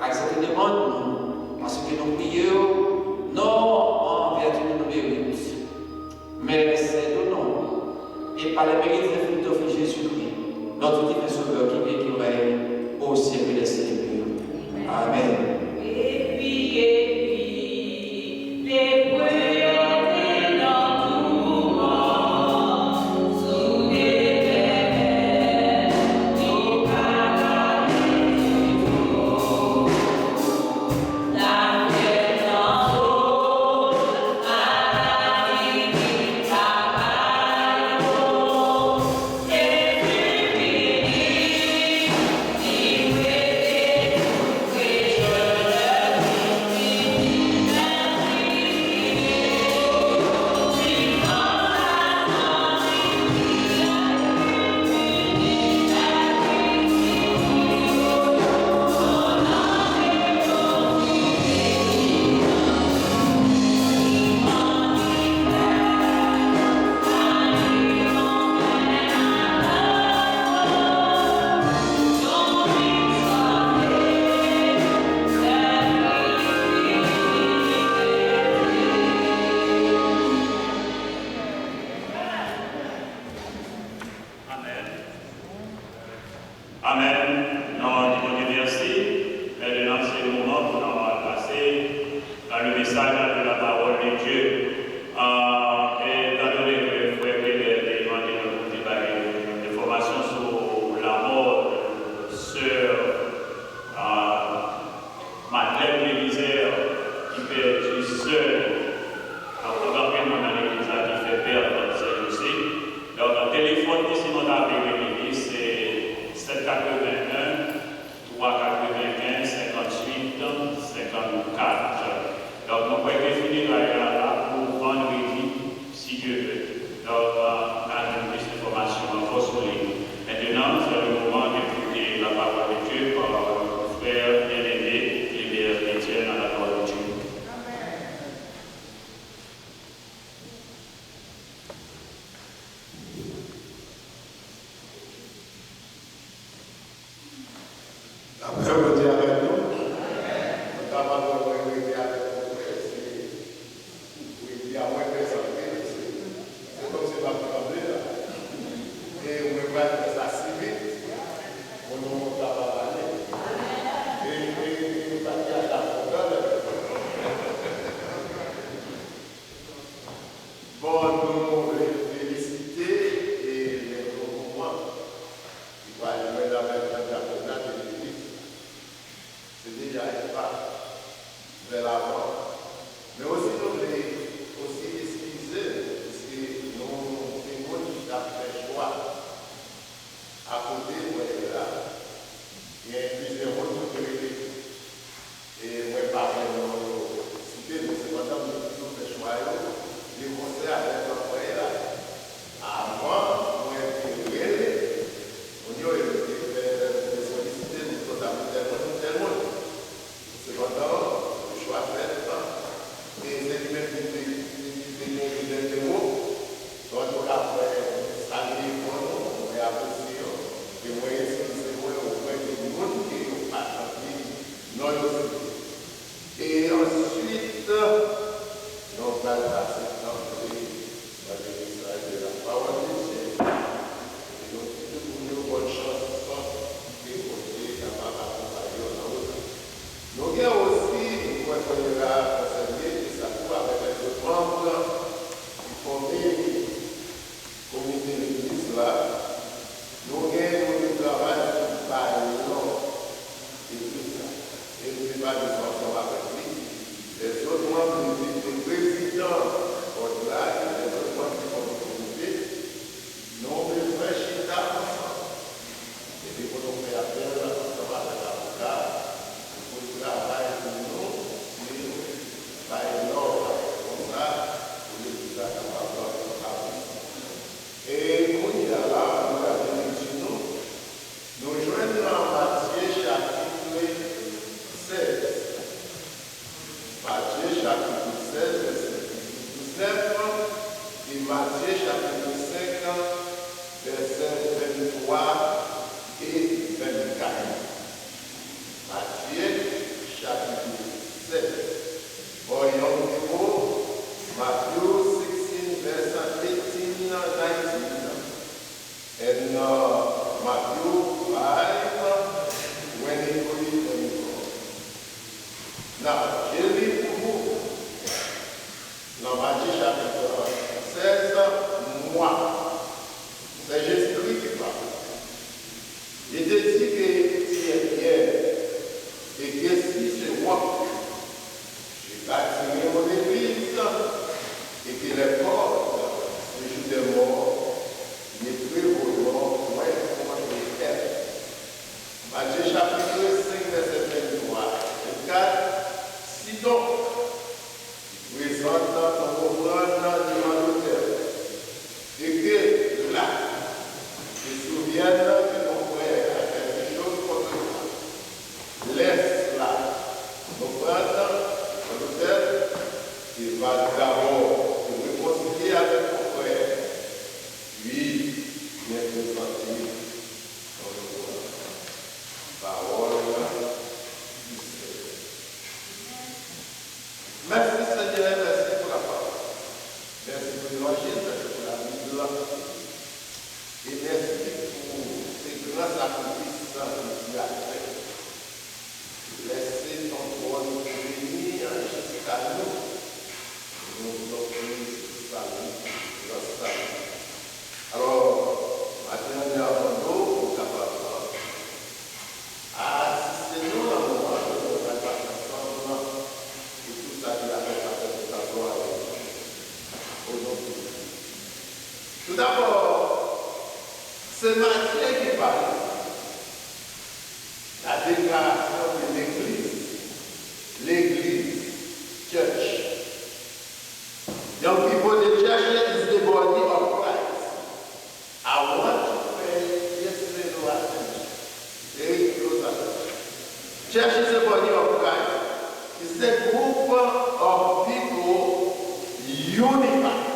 aksepte demann nou, paske nou priye w non an vèti de nou merit. Men se de non e pa le mérite de ton Fils Jésus-Christ, notre divin Sauveur, qui vit et qui règne au siècle des siècles. Amen. Amen. Amen. Nou di Bondye mèsi. Mentnan, se le moman pou nou al pase dans le message de la parole de Dieu. Ah, étant donné que frè Kleber te mande mwen pou te bay enfòmasyon sou lanmò sè, ah, Madeleine Belizaire ki pèdi sè l. Donk, anpil moun nan legliz la ki fè pèd sè yo se. Donk, telefòn pou si nou ta vle rele li, se sèt katreven en, twa katreven kenz, senkantuit, senkannkat. Donk, nou kwè ke fineray la la pou vandredi, si Dye vle. Donk, n a jwenn plis enfòmasyon ankò sou li. Mentnan, se le moman de écouter la parole de Dieu par frère bien-aimé Kleber Etienne à la gloire de Dieu. Lapè Bondye avèk nou. Mwen ta mande w rete avèk mwen, frè, se, wi, li a mwen prezante, se, se kòmsi m ap tranble la. E mwen pral fè sa si vit, pou nou kapab ale. E, e, e nou pa t ka ta kontan lè. Bon, nou vle felisite e lè nou moman. Li pral jwenn avèk Madam Renate Lelis. E mèsi pou se gran sakrifis ki ti a fè. Lèse ton twòn beni jiska nou. Nou ofri sali, gran sali. Alò, maten an, avan nou kapab asiste nou nan moman ke nou pral pase ansanm, e tout sa ki la fè patè pou ta glwa avèk nou. O non de Jezi. Toudabò, se Matye ki pale. La deklarasyon de legliz, legliz, church. Young people, the church is the body of Christ. I want to pay this little attention. Very close attention. Church is the body of Christ. It's the group of people unified.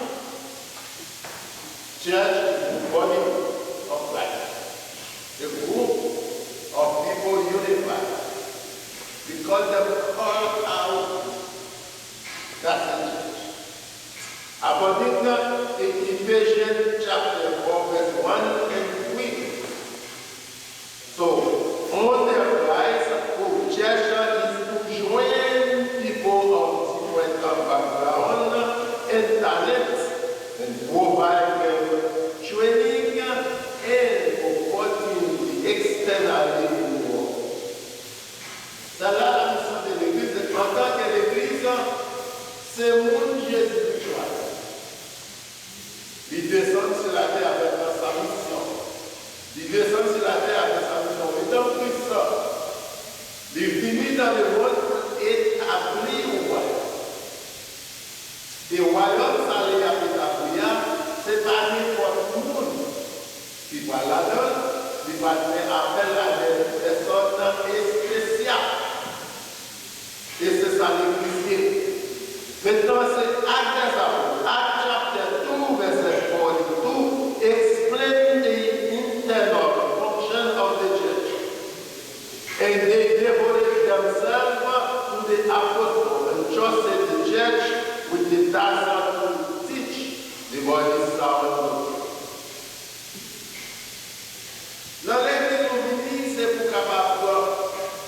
Church is the body of Christ. The group of people unified because they call out That's the church. According to Ephesians chapter four, verse one and three. So, on the rise of church is to join people of different background and talents and provide them training and opportunity externally to work. Sa la, la misyon de legliz, antanke legliz, se moun Jezikri chwazi. Li desann sou latè avèk sa misyon. Li desann sou latè avèk sa misyon. Etan Kris, li vini nan lemonn pou l etabli yon wayòm. E wayòm sa li ap etabli a, se pa nenpòt moun ki pral ladan l, li pral fè apèl a de pèsòn espesyal. E se sa legliz ye. Mentnan, se Act des Apôtres, Act chapter two, verset forty-two, explain the internal function of the church. And they devoted themselves to the apostles and trusted the church with the task to teach the body sound doctrine. Nan legliz ou vini, se pou kapab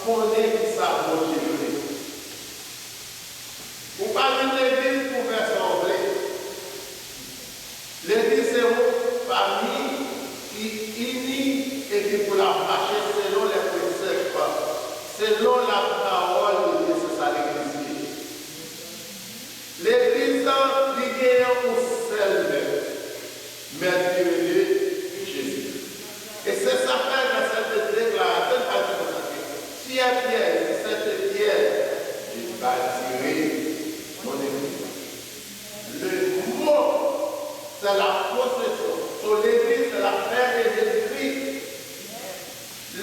konnen ki sa Bondye vle. Ou pa vin legliz pou fè sa w vle. Legliz se yon fanmi ki ini epi pou l ap mache selon lè presèp, selon lapawòl de Dye, se sa legliz ye. Legliz lan, li gen yon sèl mèt. Mèt ki rele Jezi. E se sa fè nan sèt deklarasyon, pa di konsa ke Pyè, Pyè, se sèt Pyè, je bâtirai mon église. Le mot, c'est la possession. So, legliz, se la fè de Jezikri.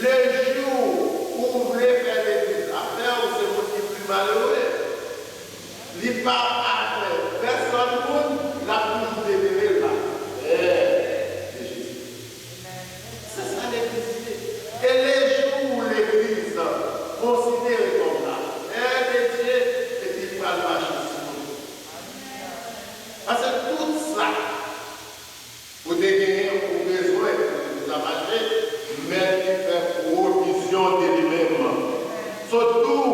Le jou ou vle fè legliz afè w, se moun ki pi malere. Li p ap afè pèsòn moun, l ap toujou demere la fè de Jezi. Se sa legliz ye. E le jou legliz konsidere kòm la fè de Dye, epi l pral mache sou nou. Paske tout sa ou te genyen, ou bezwen pou legliz la mache, mèt li fè pwovizyon de li menm. So tou,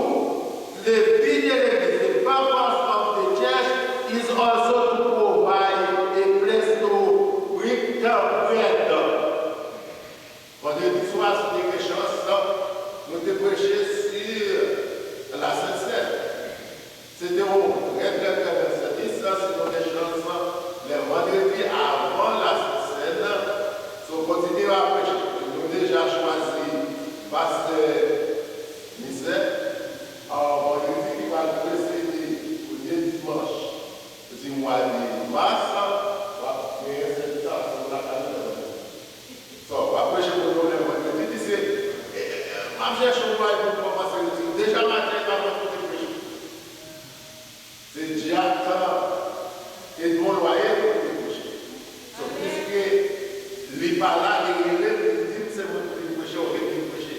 the bigger the legliz, the purpose of the church is also to provide a place to break the bread. Vandredi swa, si w te gen chans, nou te preche sou la Sent Sèn. Se te yon trè, trè, trè bèl sèvis, si nou gen chans, lè vandredi avan la Sent Sèn, si w kontinye ap preche. Nou deja chwazi pastè Misè, a, vandredi ki pral presede premye dimanch di mwa de mas, w ap genyen sèvis a sou lakay nou. So, w ap preche pou nou lè vandredi, di se, e, e, e, m ap chèche yon bagay pou m kòmanse retire. Deja maten, pa konn kote preche. Se dyak Edmond Loyer ki te preche. So, piske li pa la, li rele m, li di m se mwen ki vin preche, oke, vin preche.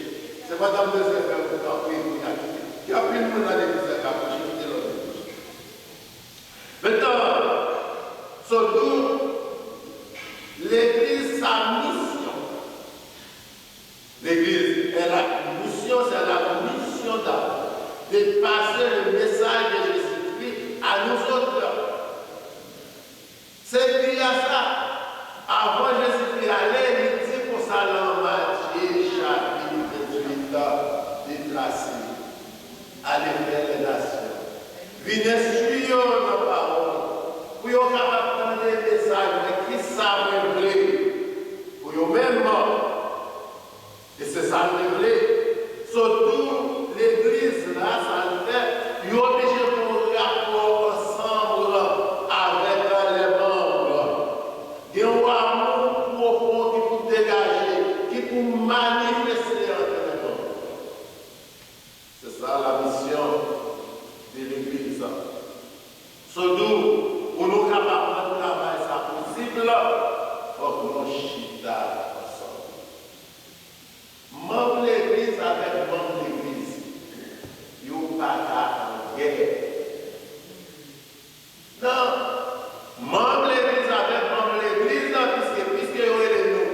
Se pandan m bezwen fè yon kanpe pou y a kite. Gen anpil moun nan legliz la k ap preche, kite lòt moun preche. Mentnan, so tou, Vin enstwi yo nan pawòl, pou yo kapab tande mesaj mwen, kisa mwen vle pou yo menm. E se sa n te vle. Sotou, legliz la, sa l fè, yo oblije gen yon rapò ansanm avèk lè manm. Gen yon amou pwofon ki pou degaje, ki pou manifeste ant lè manm. Se sa la mission de legliz. Sotou, pou nou kapab rann travay sa posib, fòk nou chita ansanm. Manm legliz avèk manm legliz, yo pa ka an gè. Nan manm legliz avèk manm legliz, piske, piske yo rele nou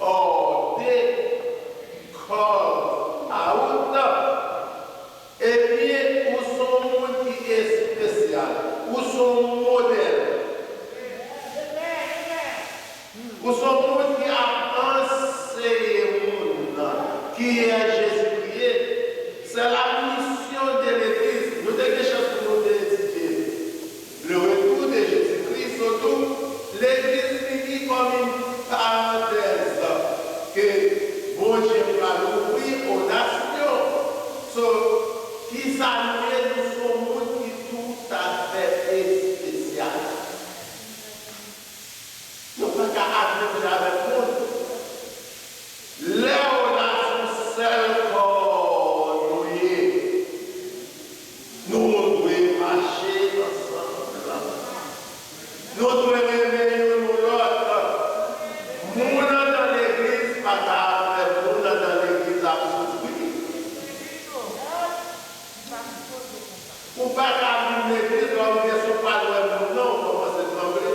hors de corps, out, ebyen, ou se yon moun ki espesyal, ou se yon modèl. Ou se yon moun ki ap anseye moun nan kiyès Jezikri ye. C'est la mission de l'église. Nou te gen chans pou nou te etidye le retour de Jésus-Christ, sotou, legliz vini kòm yon parantèz ke Bondye pral ouvri o nasyon. So, kisa nou ye? Nou se yon moun ki toutafè espesyal. Nou pa ka aplike avèk moun. Lè w la se yon sèl kò nou ye. Nou dwe mache ansanm. Nou dwe renmen youn lòt. Moun anndan legliz pa ka fè moun anndan legliz ap soufri. Ou pa ka vin legliz, lè w rive sou pal wè moun nan, ou kòmanse tranble.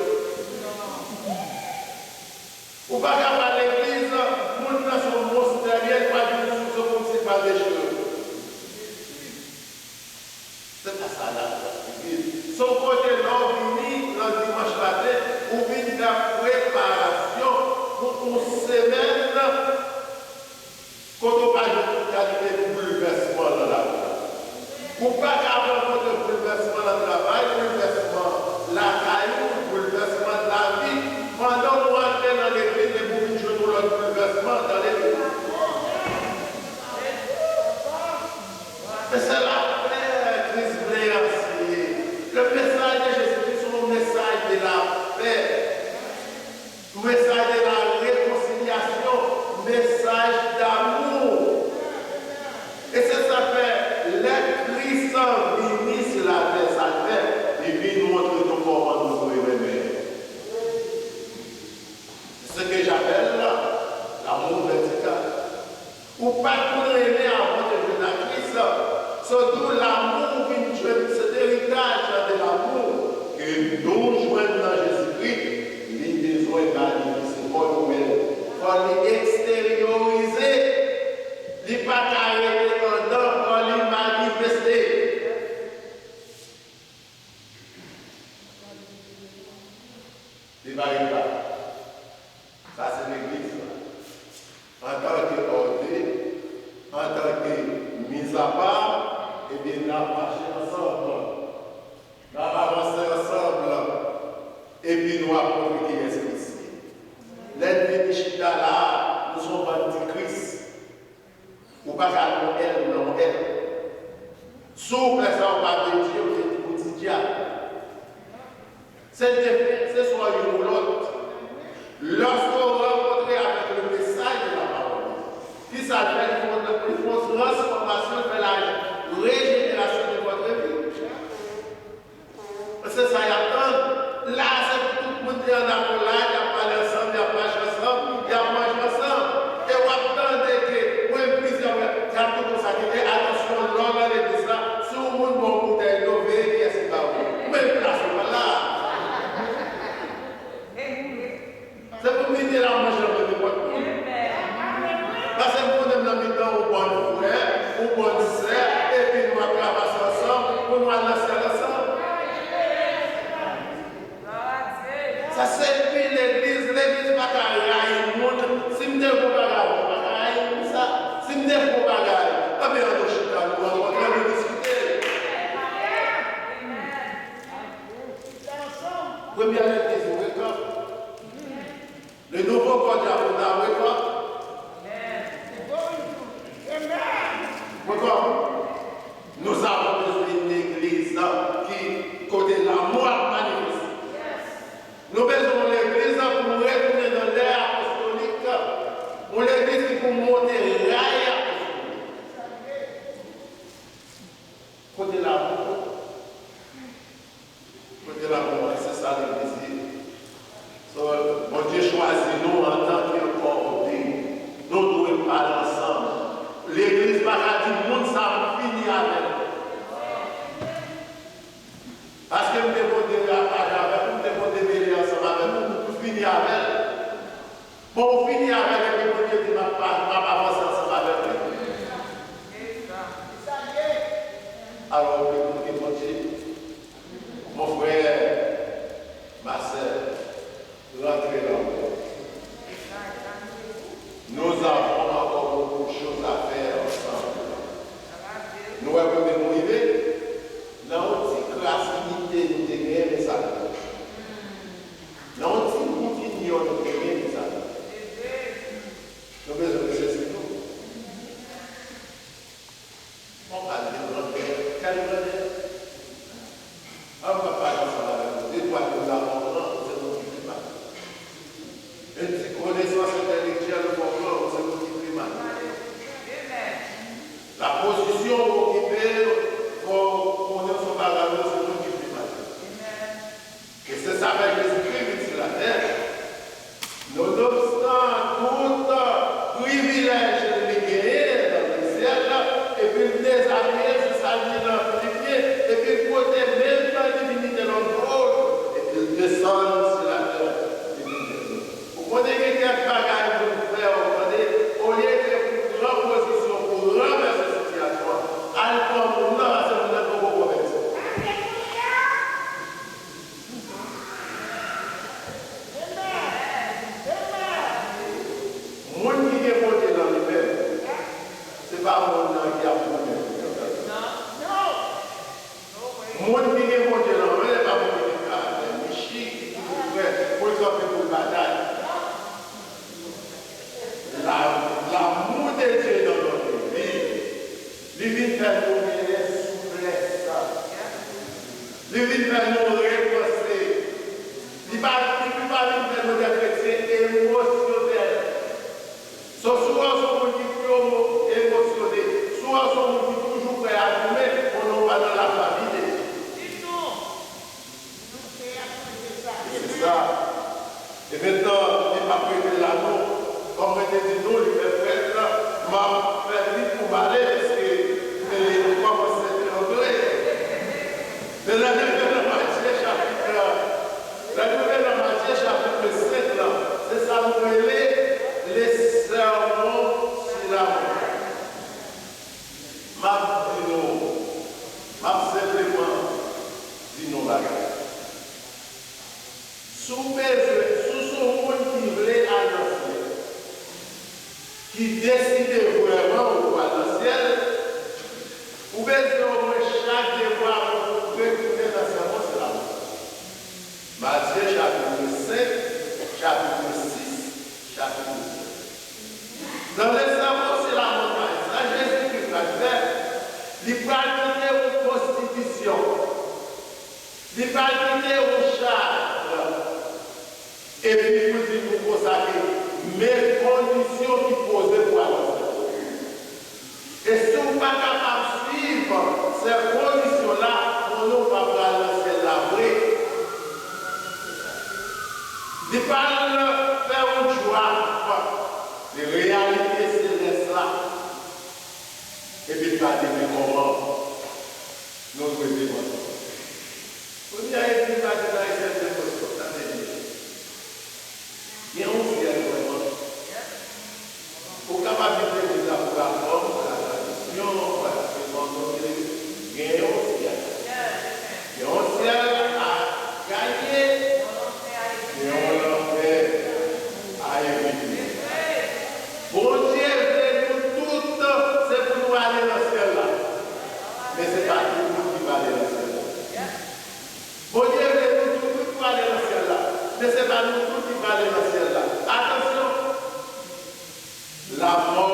Ou pa ka pral legliz, moun nan se yon monstè li ye, li pral vin sou zo kòmsi li pral dechire w. Se pa sa lakrè legliz. Se yon kote lè w vini nan dimanch maten, ou vin fè preparasyon pou yon semèn kote w ka jwenn tout kalite boulvèsman nan lavi w. Ou pa ka rankontre boulvèsman nan travay, boulvèsman lakay ou, boulvèsman nan lavi, pandan w rantre nan legliz epi w vin jwenn yon lòt boulvèsman nan legliz. E se lapè Kris vle anseye. Le message de Jésus-Christ se yon mesaj de lapè. Mesaj de la rekonsilyasyon, mesaj damou. E se sa fè, lè Kris vini sou latè, sa l fè, li vin montre nou kòman nou dwe renmen. C'est ce que j'appelle l'amour vertical. Ou pa t konn renmen avan w te jwenn a Kris. Sotou, lanmou ou vin jwenn, se eritaj de lanmou ke nou jwenn nan Jezikri, li bezwen manifeste kò l ou menm. Fò li eksteryorize. Li pa ka rete anndan, fò li manifeste. Li pa rete la. Sa se legliz la. Antanke hors de, antanke mizapa, ebyen, n ap mache ansanm. N ap avanse ansanm. Epi nou ap montre kiyès Kris ye. Lè n vini chita la a, nou se yon bann ti Kris. Ou pa ka nan yon L, ou nan yon L. Si w fè sa, ou pa vle di, ou se ti dyab. Se defen, se swa youn ou lòt. Lòske w rankontre avèk le mesaj de la pawòl de Dye, ki sa l fè? Li fè yon, li fè yon transfòmasyon, l fè la rejenerasyon de vòtre vi. Se sa y ap tann. La a, se pou tout moun te ann akolad, y ap pale ansanm, y ap mache ansanm, y ap manje ansanm. E w ap tande ke, mwen menm plizyè fwa, y ap tou konsa, kite, atansyon, lè w nan legliz la, si yon moun ba w boutèy dlo, veye kiyès ki ba w. Ou menm plas ou pa la. Se pou m kite la manje nan nenpòt moun. Pase m konnen m nan mitan yon bòn frè, yon bòn sè, epi nou ap travèse ansanm, pou nou al nan syèl ansanm. Sa se bi legliz. Legliz pa ka rayi moun. Si m te fè yon bagay, mwen pa ka rayi moun sa. Si m te fè yon bagay, anben, ann nou chita, nou rankontre, nou diskite. chwazi nou antanke kò de. Nou dwe pale ansanm. Legliz pa ka di moun sa a pou fini avè l. Paske m te pote rapaj avè l, m te pote mele ansanm avè l, m pou fini avè l. Bon, ou fini avè l epi Bondye di m ap pa, m ap avanse ansanm avè l. Alò, ou te koute Bondye. Mon frè, ma sè, rantre nan kò. Nous avons encore beaucoup de choses à faire ensemble. Nou wè kote nou rive? Nan yon ti kras inite nou te genyen, men sa nou. Nan yon ti bout inyon nou te genyen, men sa nou. Nou bezwen reflechi tou. Mwen pral de grandè. Kèl grandè? An m ap pale ansanm avèk ou. De twa moun la, mwen pran, ou se moun ki pi mal. Yon ti konesans entèlektyèl ou fè w pran, ou se moun ki pi mal. La pozisyon ou okipe, fè w konnen w se yon bagay, ou se moun ki pi mal. E se sa fè Jezikri vin sou latè. Nonobstan tout privilèj li genyen nan lesyèl, epi l dezabiye, se sa l di nan Filipyen, epi l pote menm divinite lòm, epi l desann sou latè, li vin jwenn nou. Ou konnen gen kèk bagay moun fè, ou tande, olye ke pou pran pozisyon, pou ranvèse sitiyasyon an, al pran moun nan, paske moun nan poko konvèti. Moun ki gen Bondye nan li menm, se pa moun nan ki ap goumen pou li. Moun ki gen Bondye nan men, se pa moun ki gen karatè michi, ki toujou prè pou l kanpe pou l batay. La, l'amour de Dieu dans notre vie, li vin fè nou genyen souplès. Li vin fè nou repanse. Li pa, li pa vin fè nou de kretyen emosyonèl. So, si w wè w se yon moun ki pi emo-, emosyone, si w wè w se yon moun ki toujou prè a goumen, konnen w pa nan lafwa vide. Ditou. Se sa. E mentnan, li p ap rete la non. Kòm mwen te di nou, li fè frèt, m ap fè vit pou m ale, paske, e, nou kòmanse trannble. Men lè nou rive nan Matye chapit, lè nou rive nan Matye chapit senk lan, se sa nou rele le sermon sur la montagne. M ap di nou, m ap senpleman di nou bagay. Si w bezwen, si w se yon moun ki vle al nan syèl, ki deside vrèman ou pral nan syèl, ou bezwen omwen chak de mwa pou w retounen nan sèmon sou lamontann. Matye chapit senk, chapit sis, chapit sèt. Nan le sèmon sou lamontann, sa Jezikri pral fè, li pral kite yon konstitisyon. Li pral kite yon chart. Epi pou l di nou konsa ke men kondisyon ki poze pou al nan syèl. E si w pa kapab swiv se kondisyon la, konnen w pa pral nan syèl la vre. Li pral fè yon draft de reyalite selès la. Epi l pral di men kòman nou dwe viv ansanm. Kounye a, epi l pral di nan sèten pwofesyon, tande byen. Gen yon syèl vrèman. Ou kapab vin legliz la pou lafòm, pou latradisyon, pou la sèmon, gen yon syèl. Gen yon syèl a gaye, gen yon lanfè a evite. Bondye vle nou tout, se pou nou ale nan syèl la. Men se pa tout moun ki va ale nan syèl la. Bondye vle nou tout, tout pou ale nan syèl la. Men se pa nou tout ki va ale nan syèl la. Atansyon! Lamò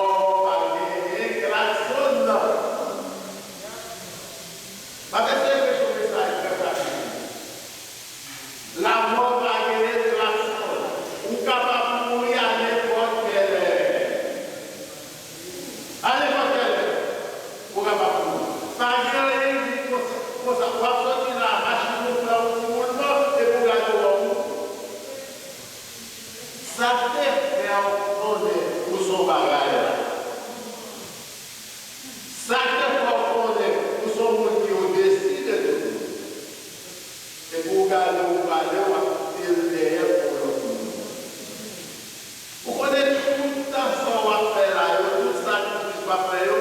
pa genyen klaksonn. M ap eseye preche yon mesaj trè pratik. Lamò pa genyen klaksonn. Ou kapab mouri a nenpòt kèlè. A nenpòt kèlè. Ou kapab mouri. Pa gen anyen ki konsa, konsa. W ap soti la, machin ou fè yon ti woulman, epi w gade w mouri. Sa k te fè w konnen ou se yon bagay la? Sa k te fè w konnen ou se yon moun ki odesi de tout moun? Epi w gade, w prale, w ap kite l dèyè pou yon lòt moun. Ou konnen tout tan sa w ap fè la yo, tout sakrifis w ap fè yo,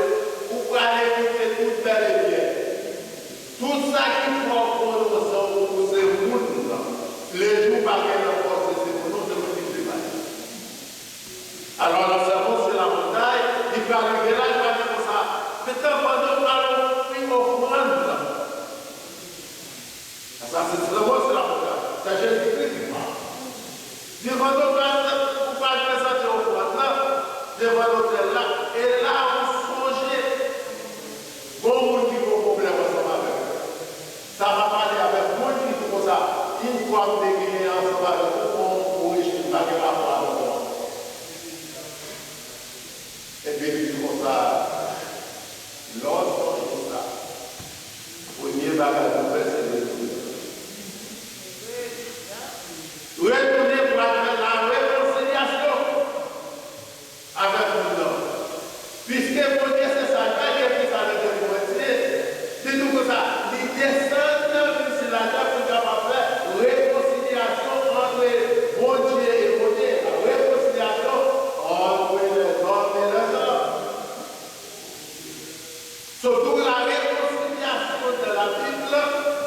ou prale kite tout bèl e byen. Tout sa ki fè w konnen w se, ou se moun nan. Lejou pa gen nan fòs se moun nan, se moun ki vle bay. Alò, nan sèmon se lamontay, li pral rive la, li pral di konsa, men tanpon nou pral ofri ofrann nan. Sa se sèmon se lamontay. Se Jezikri ki pale. Devan nou pral, ou pral prezante ofrann nan devan lotèl la, e la ou sonje gon moun ki gon pwoblèm ansanm avèk ou. Sa va pale avèk moun ki di konsa, yon fwa m te genyen ansanm avèk ou, bon, orijin pa gen rapò avèk ou ankò. Epi li di konsa, lè w sonje sa, premye bagay pou w fè, se retounen. Retounen pou al fè larekonsilyasyon avèk moun nan. Piske Bondye se sa l fè, gen ki sa nan de Korentyen, li di konsa, li desann nan vin sou latè pou l kapab fè rekonsilyasyon ant Bondye e Bondye, rekonsilyasyon entre les hommes et les hommes. Sirtou la réconciliation dans la Bible,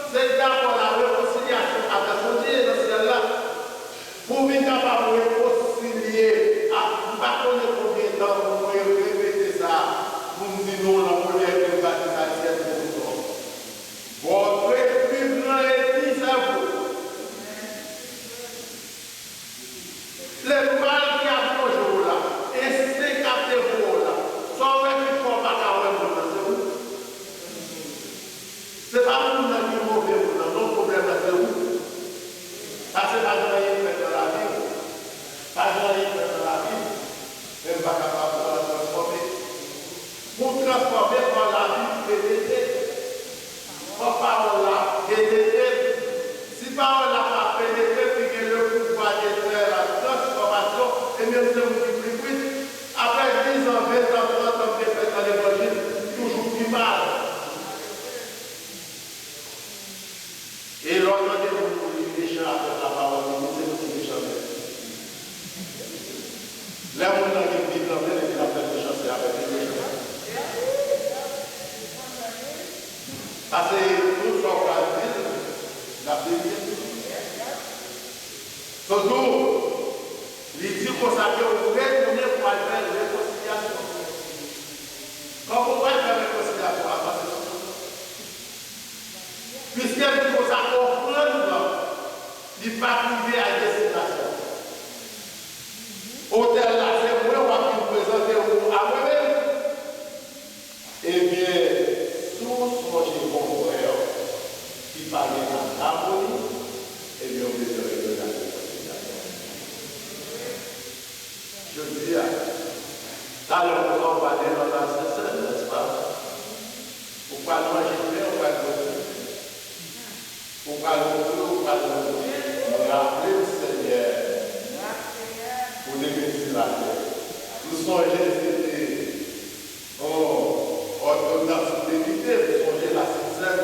se dabò la rekonsilyasyon avèk Bondye nan syèl la. Pou w vin kapab rekonsilye ak, m pa konnen konbyen tan mwen repete sa, pou m di nou, la première église baptiste haïtienne de Boston. Votre plus grand ennemi, c'est vous. Lè mal ki ap lonje w la, ensten k ap devore w la, sa w wè ki fè w pa ka wè moun nan, se ou. Se pa moun nan ki move moun nan, non, pwoblèm nan se ou. Paske pa gen anyen k fèt nan lavi w. Pa gen anyen k fèt nan lavi w. Men m pa kapab fè w transfòme. Pou w transfòme, fò lavi w penetre. Fò pawòl la penetre. Si pawòl la pa penetre, pi gen le pouvwa de fè la transfòmasyon, ebyen, m se moun ki pli kwit. Apre diz an, ven an, trant an m te fè nan levanjil, m toujou pi mal. E lè w tande moun pou li mechan avèk lapawòl de Dye, se pou li mechan nèt. Lè moun nan gen Bib nan men l epi l ap fè mechanste avèk li, mechan. Paske tout sa w pral di l, l ap delivre l. Sirtou, li di konsa ke ou retounen pou al fè rekonsilyasyon. Kòman ou pral fè rekonsilyasyon a? Sa se sou Piske l di konsa, ofrann nan, li p ap rive a destinasyon. Otèl la, se mwen w ap vin prezante ou a mwen menm. Ebyen, si w sonje gon frè w ki pa gen ak amoni, ebyen, w bezwen regle ak rekonsilyasyon. Jodi a, talè w pral ale nan lasent sèn, nèspa? Ou pral manje pen, ou pral bwè diven. Ou pral montre, ou pral montre. Mwen raple m, Senyè, ou te vin sou latè. M sonje se te yon òdonans ou te kite. M sonje lasent sèn,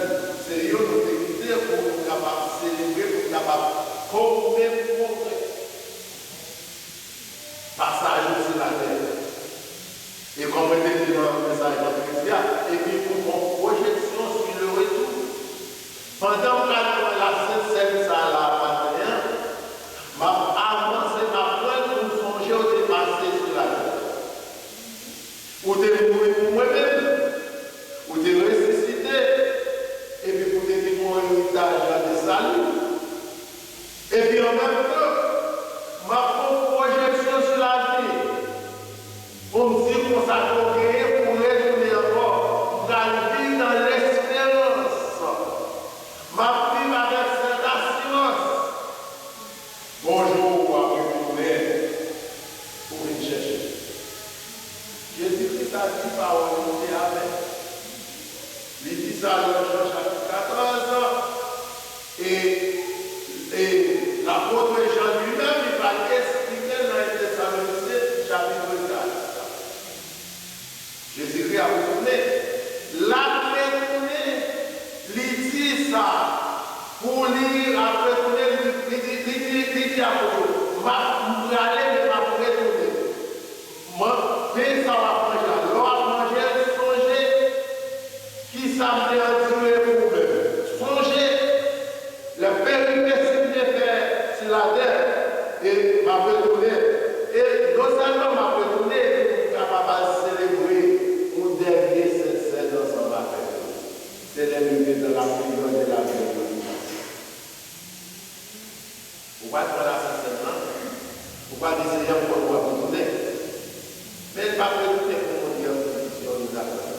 se youn ou te kite pou nou kapab selebre, pou nou kapab komemore pasaj ou sou latè. E kòm mwen te di nan mesaj vandredi a, epi pou yon pwojeksyon sou le retou. Pandan m pral pran lasent sèn sa a la maten an, m ap avanse, m ap pran l pou m sonje w te pase sou latè. Ou te mouri pou mwen menm. Ou te resisite. Epi pou te vin yon eritaj de sali. Epi an menm tan, m ap fè yon pwojeksyon sou lavni. Pou m di konsa ke w genyen pou w retounen ankò. M pral viv pa di se yon fwa w ap retounen. Men l p ap retounen pou montre yon vizyon li t ap fè.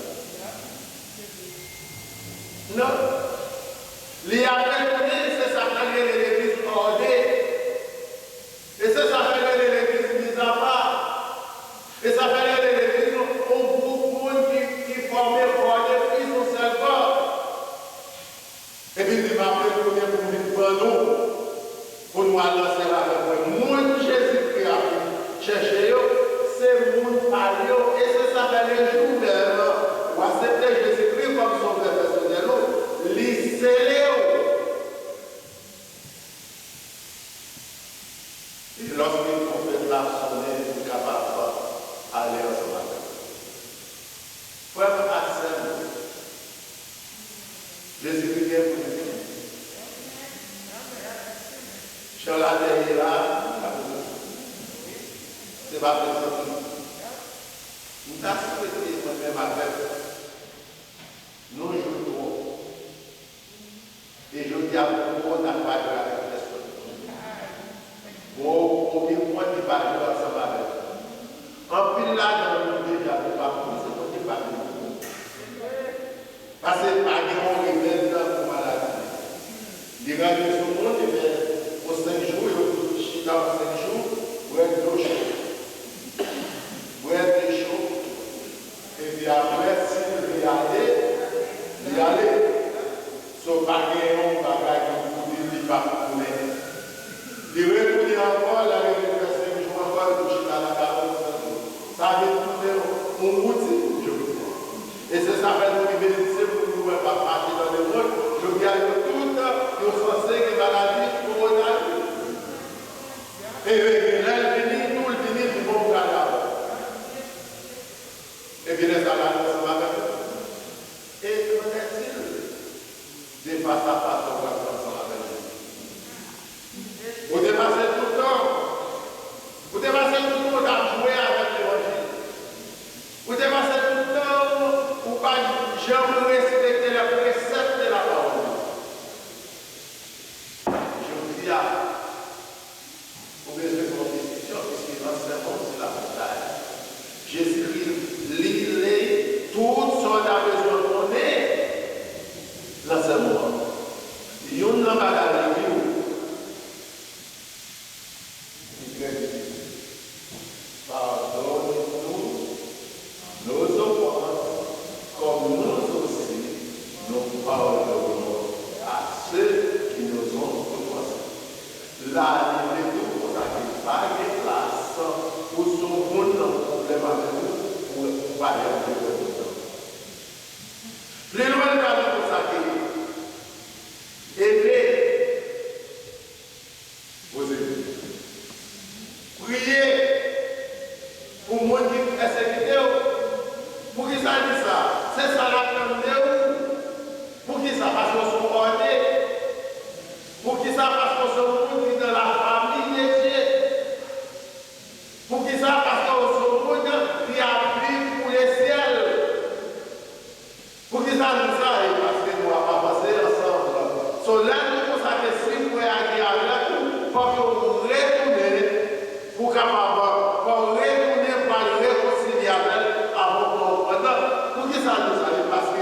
Non. Li ap retounen, se sa k fè l rele legliz òde. E se sa fè l rele legliz mizapa. E sa fè l rele legliz yon, yon gwoup moun ki, ki fòme kò de Kris, yon sèl kò. Epi l di, m ap retounen pou m vin pran nou, pou nou al nan syèl avè mwen. Moun Jezikri ap vin chèche yo, se moun pa l yo. E se sa fè lejou menm ou aksepte Jezikri kòm Sovè pèsonèl ou, li sele w. E lòske twonpèt la ap sonnen, ou kapab ale ansanm avè l. Frè m ak sè m, Jezikri gen pou li vini. Jan latè ye la, se pa plezantri. M ta swete mwen menm avèk nou jwe twòp. E jodi a, pou kont n ap pa jwe avèk pèsonn. Bon, okenn kont ki pa jwe ansanm avèk nou. Anpil ladan nou deja nou pa konnen se kote pa vin nou. Paske pa gen yon remèd pou maladi. Li rantre sou moun, li fè yon senk jou, yo di chita yon senk jou, bwè dlo cho. Bwè dlo cho. Epi apre, si l vle ale, li ale. So, pa gen yon bagay ki pou di li p ap tounen. Li retounen ankò, l al revin fè senk jou ankò, epi chita la ka fè senk jou. Sa vin tounen yon woutin jodi a. E se sa fè nou ki benedisye pou nou wè p ap mache nan lemonn. Jodi a, yo tout, yo sanse gen maladi kowonaviris. E gen lè l vini, tou l vini, li bon pou gade avè w. Epi lè sa l ale ansanm avèk ou. E qu'en est-il de face à face ou pral fè ansanm avèk Jezi? Ou te pase tout tan, ou te pase tout tan w t ap jwe avèk levanjil. Ou te pase tout tan ou, ou pa t janm respekte les préceptes de la parole de Dieu. Jodi a, ou bezwen pran desizyon, piske nan sèmon se lamontayn. Jezikri li, li tout sa w ta bezwen konnen nan sèmon an. Youn nan bagay li di w ki trè difisil. Pardonnez-nous nos offenses, comme nous aussi nous pardonnons à ceux qui nous ont offensés. La, li vle di w konsa ke pa gen plas pou si w moun nan pwoblèm avèk ou, pou, pou pale avèk ou. Pli lwen, l ka di w konsa ke, ede, poze, priye pou moun ki pèsekite w. Poukisa l di sa? Se sa l ap tann de ou. Poukisa? Paske w se yon òde. Poukisa? Paske w se yon moun ki nan la famille de Dieu. Poukisa? Paske w se yon moun ki ap viv pou lesyèl. Poukisa l di sa? E paske nou ap avanse ansanm. So, lè nou konsa ke si frè a gen avèk ou, fòk yo retounen pou w kapab, fò w retounen pou al rekonsilye avè l avan w pran yon pandan. Poukisa l di sa? E paske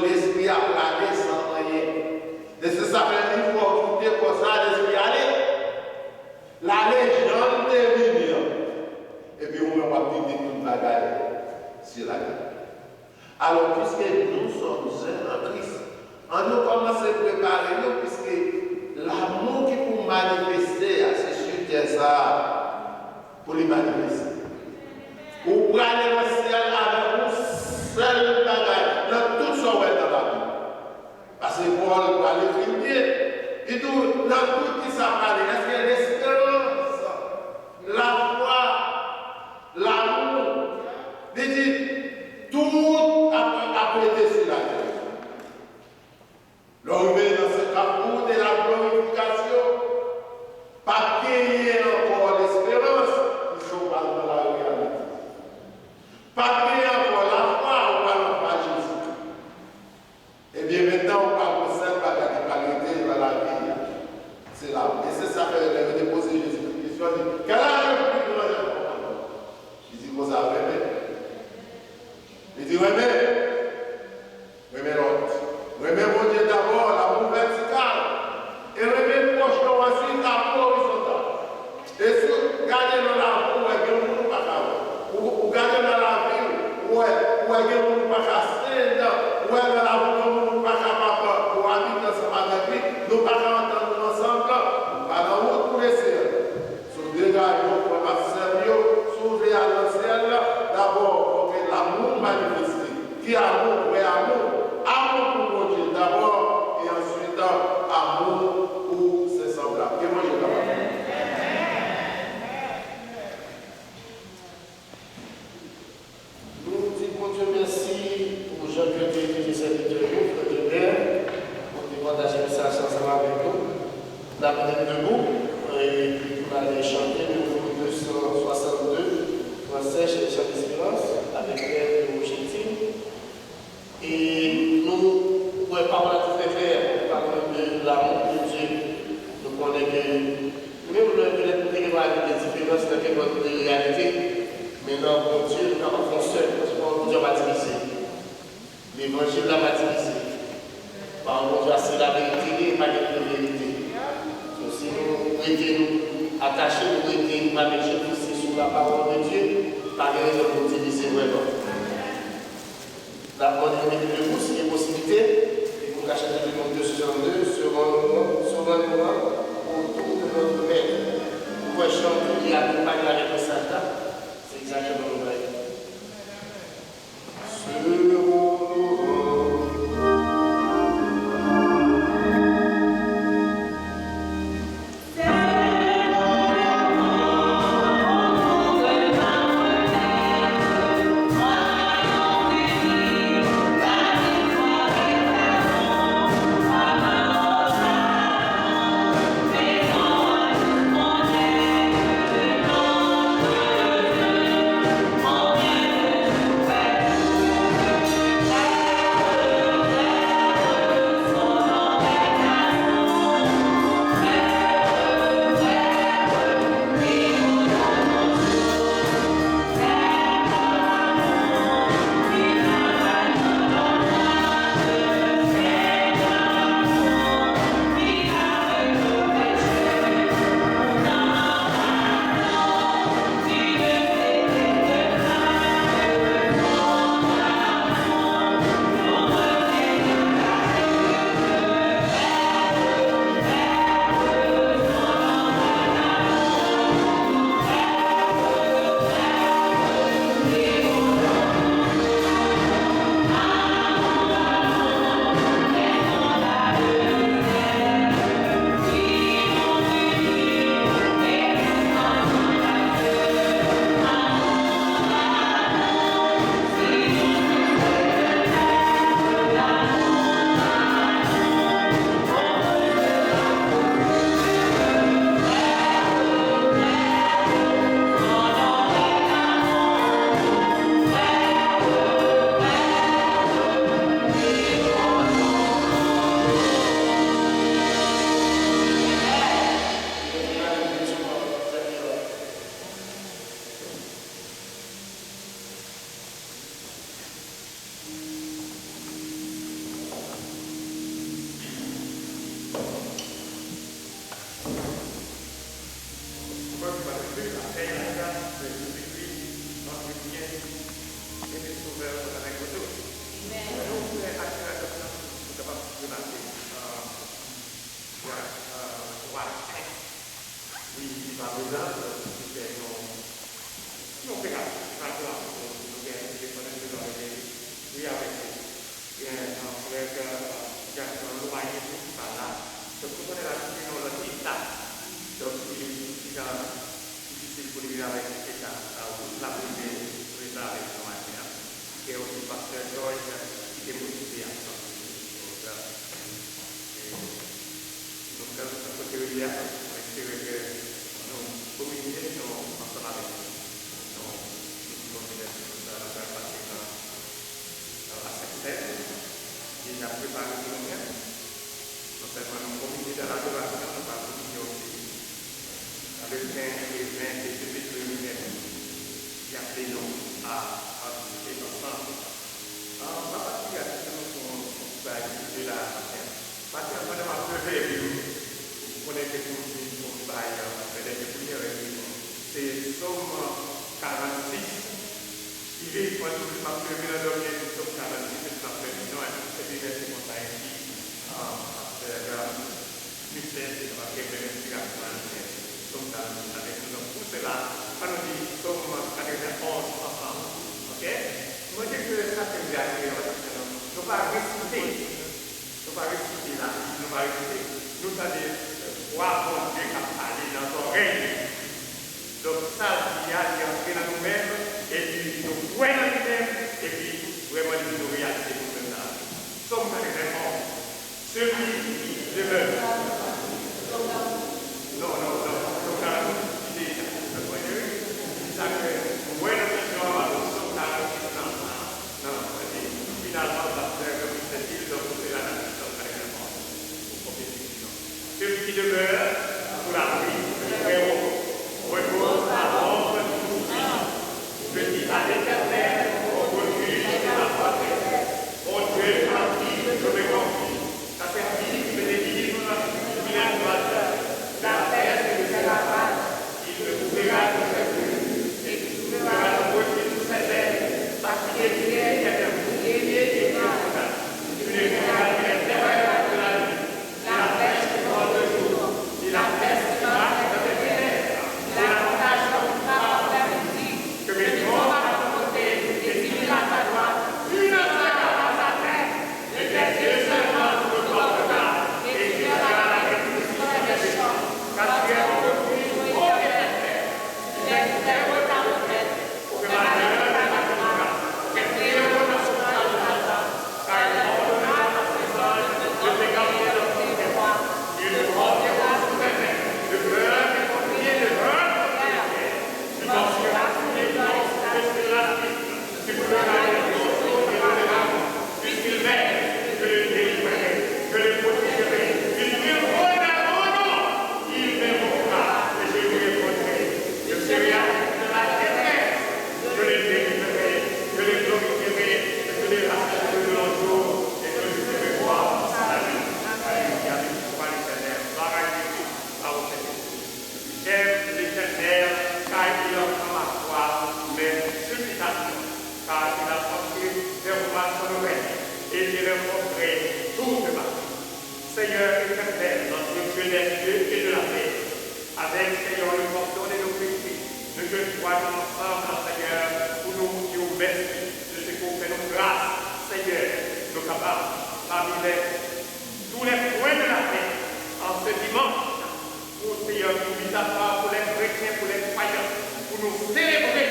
lespri a prale san anyen. E se sa fè li fè w kite kò sa a, lespri ale. L ale jan l te vini an. Epi ou menm w ap kite tout bagay sou latè. Alò, puisque nous sommes un en Christ, ann nou kòmanse prepare nou, puisque lanmou ki pou manifeste a, se sou tè sa a pou li manifeste. Ou prale nan syèl avèk yon sèl bagay, nan tout sa w wè nan lavi. Paske Pòl pral ekri l byen. Li di w, nan tout ki sa prale, èske lesperans, lafwa, lanmou, li di, tout ap, ap rete sou latè. Lè w rive nan se kafou de la glorifikasyon, p ap genyen ankò lesperans, piske w pral nan la reyalite. P ap genyen ankò lafwa, ou pral anba Jezi. Ebyen, mentnan, ou pral gon sèl bagay ki pral rete nan lavi a, se lanmou. E se sa fè lè yo te poze Jezi kesyon, li di, quel est le plus grand des commandements? Li di konsa, renmen. Li di, renmen. Renmen lòt. Renmen Bondye dabò, lanmou vètikal. E renmen pwòch nou answit, lanmou orizontal. E si w gade nan lavi w, ou wè gen moun ou pa ka wè. Ou, ou gade nan lavi w, ou wè, ou wè gen moun ou pa ka stand, ou wè nan lavi w gen moun ou pa kapab, ou abite ansanm avèk li, nou pa ka antann nou ansanm, ou pa nan wout pou Mesye a. Si w degaje w, frè m ak sè m yo, si w vle al nan syèl la, dabò fò ke lanmou manifeste. Ki amou? Vrè amou. Amou pou Bondye dabò, e answit, amou pou se sanblab. Ke Bondye kapab. Nou di Bondye mèsi pou jan ke l te itilize sèvitè yo, frè Gilbert, pou te pataje mesaj sa ansanm avèk nou. N ap ret debou, epi pou n ale chante nimewo de san swasann de, Fransè, Chèche Esperans, avèk lè de Rochetin. E nou wè pawòl la te trè klè, li pale de l'amour de Dieu. Nou konnen ke menm lè petèt nou te gen pale de diferans nan kèk lòt de reyalite, men nan Bondye nou kapab fè yon sèl, paske pawòl Bondye a pa divize. Levanjil la pa divize. Pawòl Bondye a se laverite li ye, pa gen lòt verite. So, si nou rete nou atache, nou rete avèk Jezi, se sou la parole de Dieu, pa gen rezon pou divize vrèman. N ap mande nou mete debou, si gen posiblite, e pou n ka chante de nou de swasann de, Sauvons-nous, Sauvons-nous autour de notre Maître. Ou wè jan ke li akonpaye avèk mesaj la, se egzakteman nou bay. Kontinye avèk eta, a, wout la pou rive Trezave nan maten an. Gen osi pastè George ki te motive absans li. Donk, e, nou pral kote w ye a, mwen espere ke nou kominye nou ansanm avèk nou. Nou, nou di Bondye mèsi pou sa, nou pral pase nan nan la Sent Sèn, deja prepare pou nou menm. Non sèlman nou kominye nan ladorasyon, nou pral kominye osi nan le pen e ven ke Sekrè li menm, li aple nou a patisipe ansanm. An, m ap atire atansyon nou sou yon ti bagay ki rive la maten. Maten an, pandan m ap leve, wi, ou konnen ke pou m di yon ti bagay, an, fè dènye priyè, wi, se Sòm karannsis. Li vin, m ap leve nan dòmi epi Sòm karannsis, epi m ap fè li non, epi se li menm se konsa, epi, ah, pastè, ah, Michel, se kapab gen menm enspirasyon an li menm. Sòm karannsis avèk nou. Donk, pou sela, ann nou di Sòm katrevenn onz ansanm. Oke? Mwen mande ke sa ke Bondye a kreye nan nou, nou pa resite. Nou pa resite la, nou pa resite. Nou tande vwa Bondye k ap pale nan zòrèy nou. Donk, sa l di a, li antre nan nou menm, epi nou kwè nan li menm, epi vrèman li vin yon reyalite pou nou menm nan lavi. Sòm katrevenn onz. Celui qui demeure. Non, non, non, Sòm karannsis, kite sa. Donk, mwen, di sa ke mwen, nan vizyon an, Sòm karannsis, nan, nan, nan, finalman, pastè Jean-Louis Saint-Gilles, donk, se la nan Sòm katrevenn onz. Pou konfime vizyon. Celui qui demeure sous l'abri du Très-Haut repose à l'ombre du Tout-Puissant. Je dis à l'Éternel, mon refuge et ma forteresse, mon Dieu en qui je me confie. Sa se li ki te delivrem, ki te delivrem de la pès e de la paz. Il me couvrira de ses plumes et tu trouveras un refuge sous ses ailes. Parce qu'il est Dieu et un bouclier et un étendard. Tu ne craindras rien, de la nuit. Ni la peste qui vole de jour, ni la peste qui marche dans les ténèbres, ni la contagion qui frappe l'après-midi. Que mille tombent à ton côté et dix mille à ta droite, tu ne seras pas atteint. Mais tes yeux seulement te porteront et tu verras la rétribution des méchants. Car tu es mon refuge, ô Éternel. Tu es sous les roues de ta retraite. Aucun malheur ne t'arrivera, aucun fléau n'approchera de ta tente, car il ordonnera à ses anges de te garder dans tous tes voies. Ils te porteront sur tes mains, de peur que ton pied ne heurte contre une pierre. Tu marcheras sur les lions et sur la vipère, tu brûleras les roseaux et le dragon. Puisqu'il m'aime, je le délivrerai, je le protégerai, puisqu'il connaît mon nom, il m'invoquera et je lui répondrai. Je serai avec lui dans la détresse, je le délivrerai, je le glorifierai et je le rassasirai de longs jours et je lui ferai voir mon salut. Alléluia, béni soit l'Éternel, gloire à Jésus, gloire au Saint-Esprit. J'aime l'Éternel, car il entend ma voix, mes supplications, car il a pensé vers moi son oreille, et je l'invoquerai toute ma vie. Seigneur Éternel, notre Dieu des cieux et de la terre, avec, Seigneur, le pardon de nos péchés, nous te joignons ensemble, Seigneur, pour nous dire merci de ce que vous faites nous grâce, Seigneur, nous capables, parmi les tous les coins de la terre, en ce dimanche, pour, Seigneur, pour mis à part, pour les chrétiens, pour les croyants, pour nous célébrer,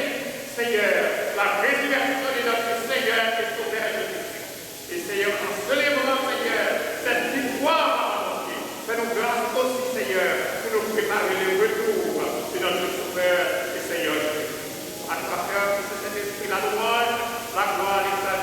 Seigneur, la résurrection de notre Seigneur et Sauveur Jésus-Christ. Et Seigneur, en célébrant, Seigneur, cette victoire, Papa mon Dieu, fais-nous grâce aussi, Seigneur, pour nous préparer le retour de notre Sauveur et Seigneur Jésus-Christ. Acclame, Père, Fils et Saint-Esprit, la louange, la gloire, l'exaltation.